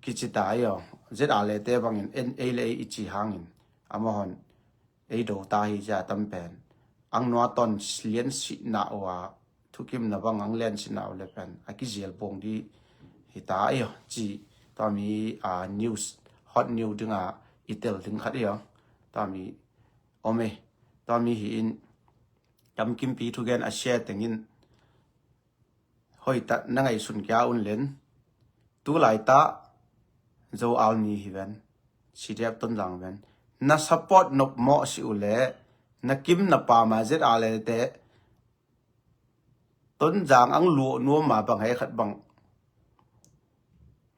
kici ta ayo zet a le te bangin en ei le ei i ci hangin amahon ei do ta hi cia tam pen ang nua ton lian si na ua thukim na bang ang lian si na le pen a kizial bong di hi ta ayo ci tua mi, a, news hot news dinga i tel ding khat ayo tua mi ome tua mi hi in tam kimpi thugen a share tengin hoita na ngaihsun kia un len tu laita Zo Army hi ven, C D F Tonzang ven na support nop mawh si uh le na kim na pama zet a le te Tonzang ang luah nuam ma bang hei khat bang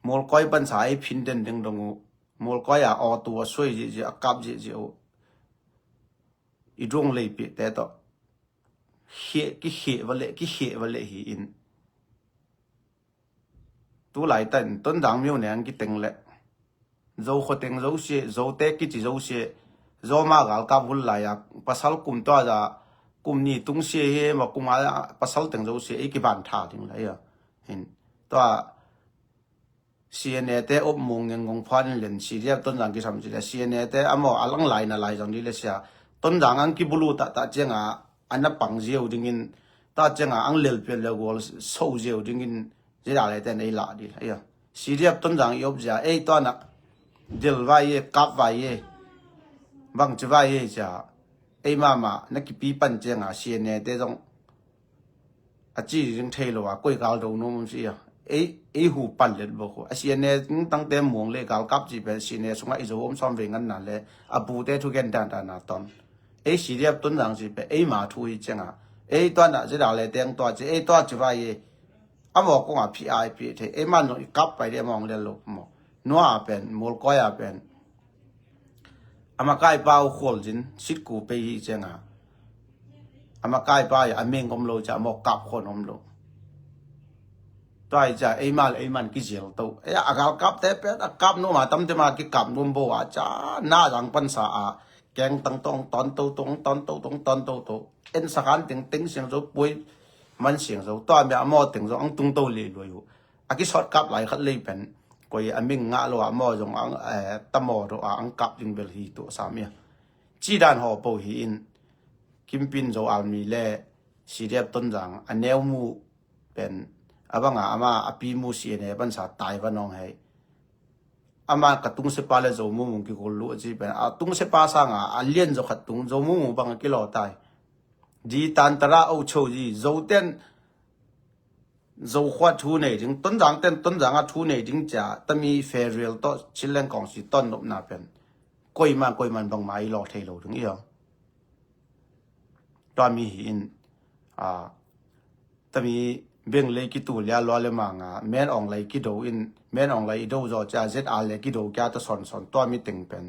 Mawlkoi pansa ei phin den ding dong uh Mawlkoi a aw tu a suai zihzih a kap zihzih uh i dong lei pih te tawh kheh ki kheh va leh ki kheh va leh hi in tu lai tan Tonzang miu neng ki teng leh Zo khoteng Zo sia Zo te kici Zo sia Zo ma galkap hul lai a pasal kum tua za kum ni tung sia hi ma kum a pasal teng Zo sia ei ki ban tha ding lai a hin tua C N A te op mung ngeng gong phuan in len C D F Tonzang kisam ci le C N A te amaw a lang lai na lai zong di le sia Tonzang ang kibulu ta ta cianga a na pang ziau dingin ta cianga ang lel pian le gual so ziau dingin zia le te nei la di la ya C D F Tonzang i op zia ei to na del vai ye kap vai ye bang ci vai ye cia ei mama na kipi pan cianga C N A te zong a ci ding thei lo a koi gal do nuam si a ei ei hu pan let bawk uh a C N A tangte muang le gal kap ci pen C N A sungah i zo om sawm ve ngan na le a bu te thu gen dan dan a ton ei C D F Tonzang ci pen ei ma thu hi cianga ei tua na zia le teng tua ci ei tua ci vai ye a mawk kong a phi ai pi thei ei man zong i kap pai de mawng le lo maw nua a pen Mawlkoi a pen a makai pa uh khual zin sit ku pei hi cianga a makai pa a meng om lo ca maw kap khon om lo tua hi ca ei mal ei man ki zial to ei a gal kap te pen a kap nuam a tam te ma ki kap nuam bo a ca na zang pansa a keng tang tong ton to tong ton to tong ton to to en sa khan teng teng siang zo pui man siang zo tua mi a maw teng zo ang tung to le luai uh a ki sawt kap lai khat lei pen koi a ming ngah lo a maw zong ang tamaw do a ang kap ding bel hi tuh a sam ia ci dan haw po hi in kimpin Zo Army le C D F Tonzang a neu mu pen a banga ama a pi mu C N A pansa tai va nong hei ama ka tung sepa le Zo mu mung ki gol lu a ci pen a tung sepa sanga a lian zo khat tung Zo mu mu banga ki lo tai di tan tara o cho di Zo ten Zo khua thu nei ding Tonzang ten Tonzang a thu nei ding cia tami federal to Chinland Council ton nopna pen koiman koiman bangma i lo thei lo ding i hong tua mi hi in a tami beng lei ki tu lia lua le manga men ong lei ki do in men ong lei i do zo cia zet a le ki do kia ta son son tua mi teng pen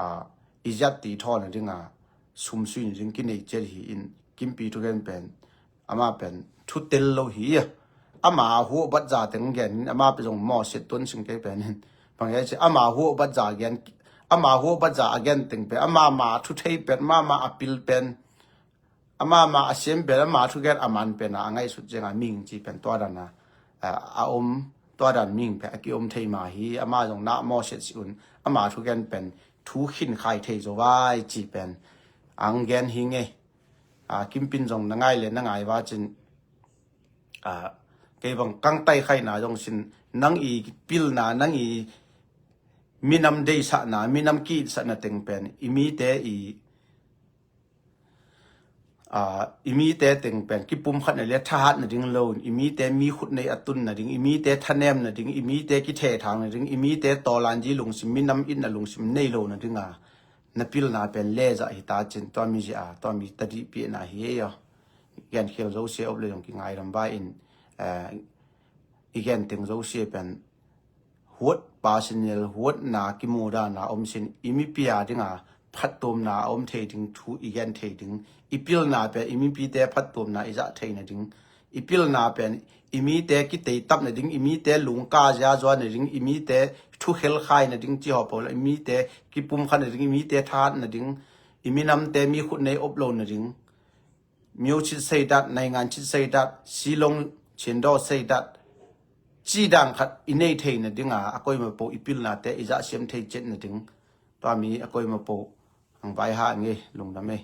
a i ziat ti thaw na dinga sum sui na ding ki nei ciat hi in kimpi thu gen pen ama pen thu tel lo hi a ama huah bat za teng gen in ama pe zong maw siat tuan sing kei pen in bang hei ci ama huah bat za gen ama huah bat za a gen teng pen ama ma thu thei pen ama ma a pil pen ama ma a siam pen ama thu gen a man pen a ngaihsut cianga ming ci pen tua dan a a om tua dan ming pen a ki om thei ma hi ama zong na maw siat si un ama thu gen pen thu khin khai thei zo vai ci pen ang gen hi ngei a kimpin zong na ngai le na ngai va cin a kei bang kang tai khaina zong sin nang i pilna nang i minam deisahna minam kiitsahna teng pen i mite i i mite teng pen kipumkhat na le thahat nading lo in, i mite mi khut nei a tun nading, i mite thanem nading, i mite kithethang nading, i mite tawlanzi lungsim, minam itna lungsim nei lo nadinga na pilna pen lezah hi ta cin, tua mi zia tua mi tadih piahna hi ei aw. Genkhel zosia op le zong kingai ram vai in, i gen teng zosia pen huat, personal huatna, kimudana om sin, i mipi a dinga phattuamna a om thei ding thu i gen thei ding, i pilna pen i mipite phattuamna i zah thei nading, i pilna pen i mite kiteitap nading, i mite lungka ziazua nading, i mite thukhel khai nading ci hawpo le i mite kipumkhat nading, i mite thahat nading, i minamte mi khut nei op lo nading, myo cit seidat, naingan cit seidat, silong cindo seidat, cidang khat i nei thei nadinga a koimapo i pilnate i zahsiam thei cet nading, tua mi a koimapo ang vai ha ngei lungdam ei.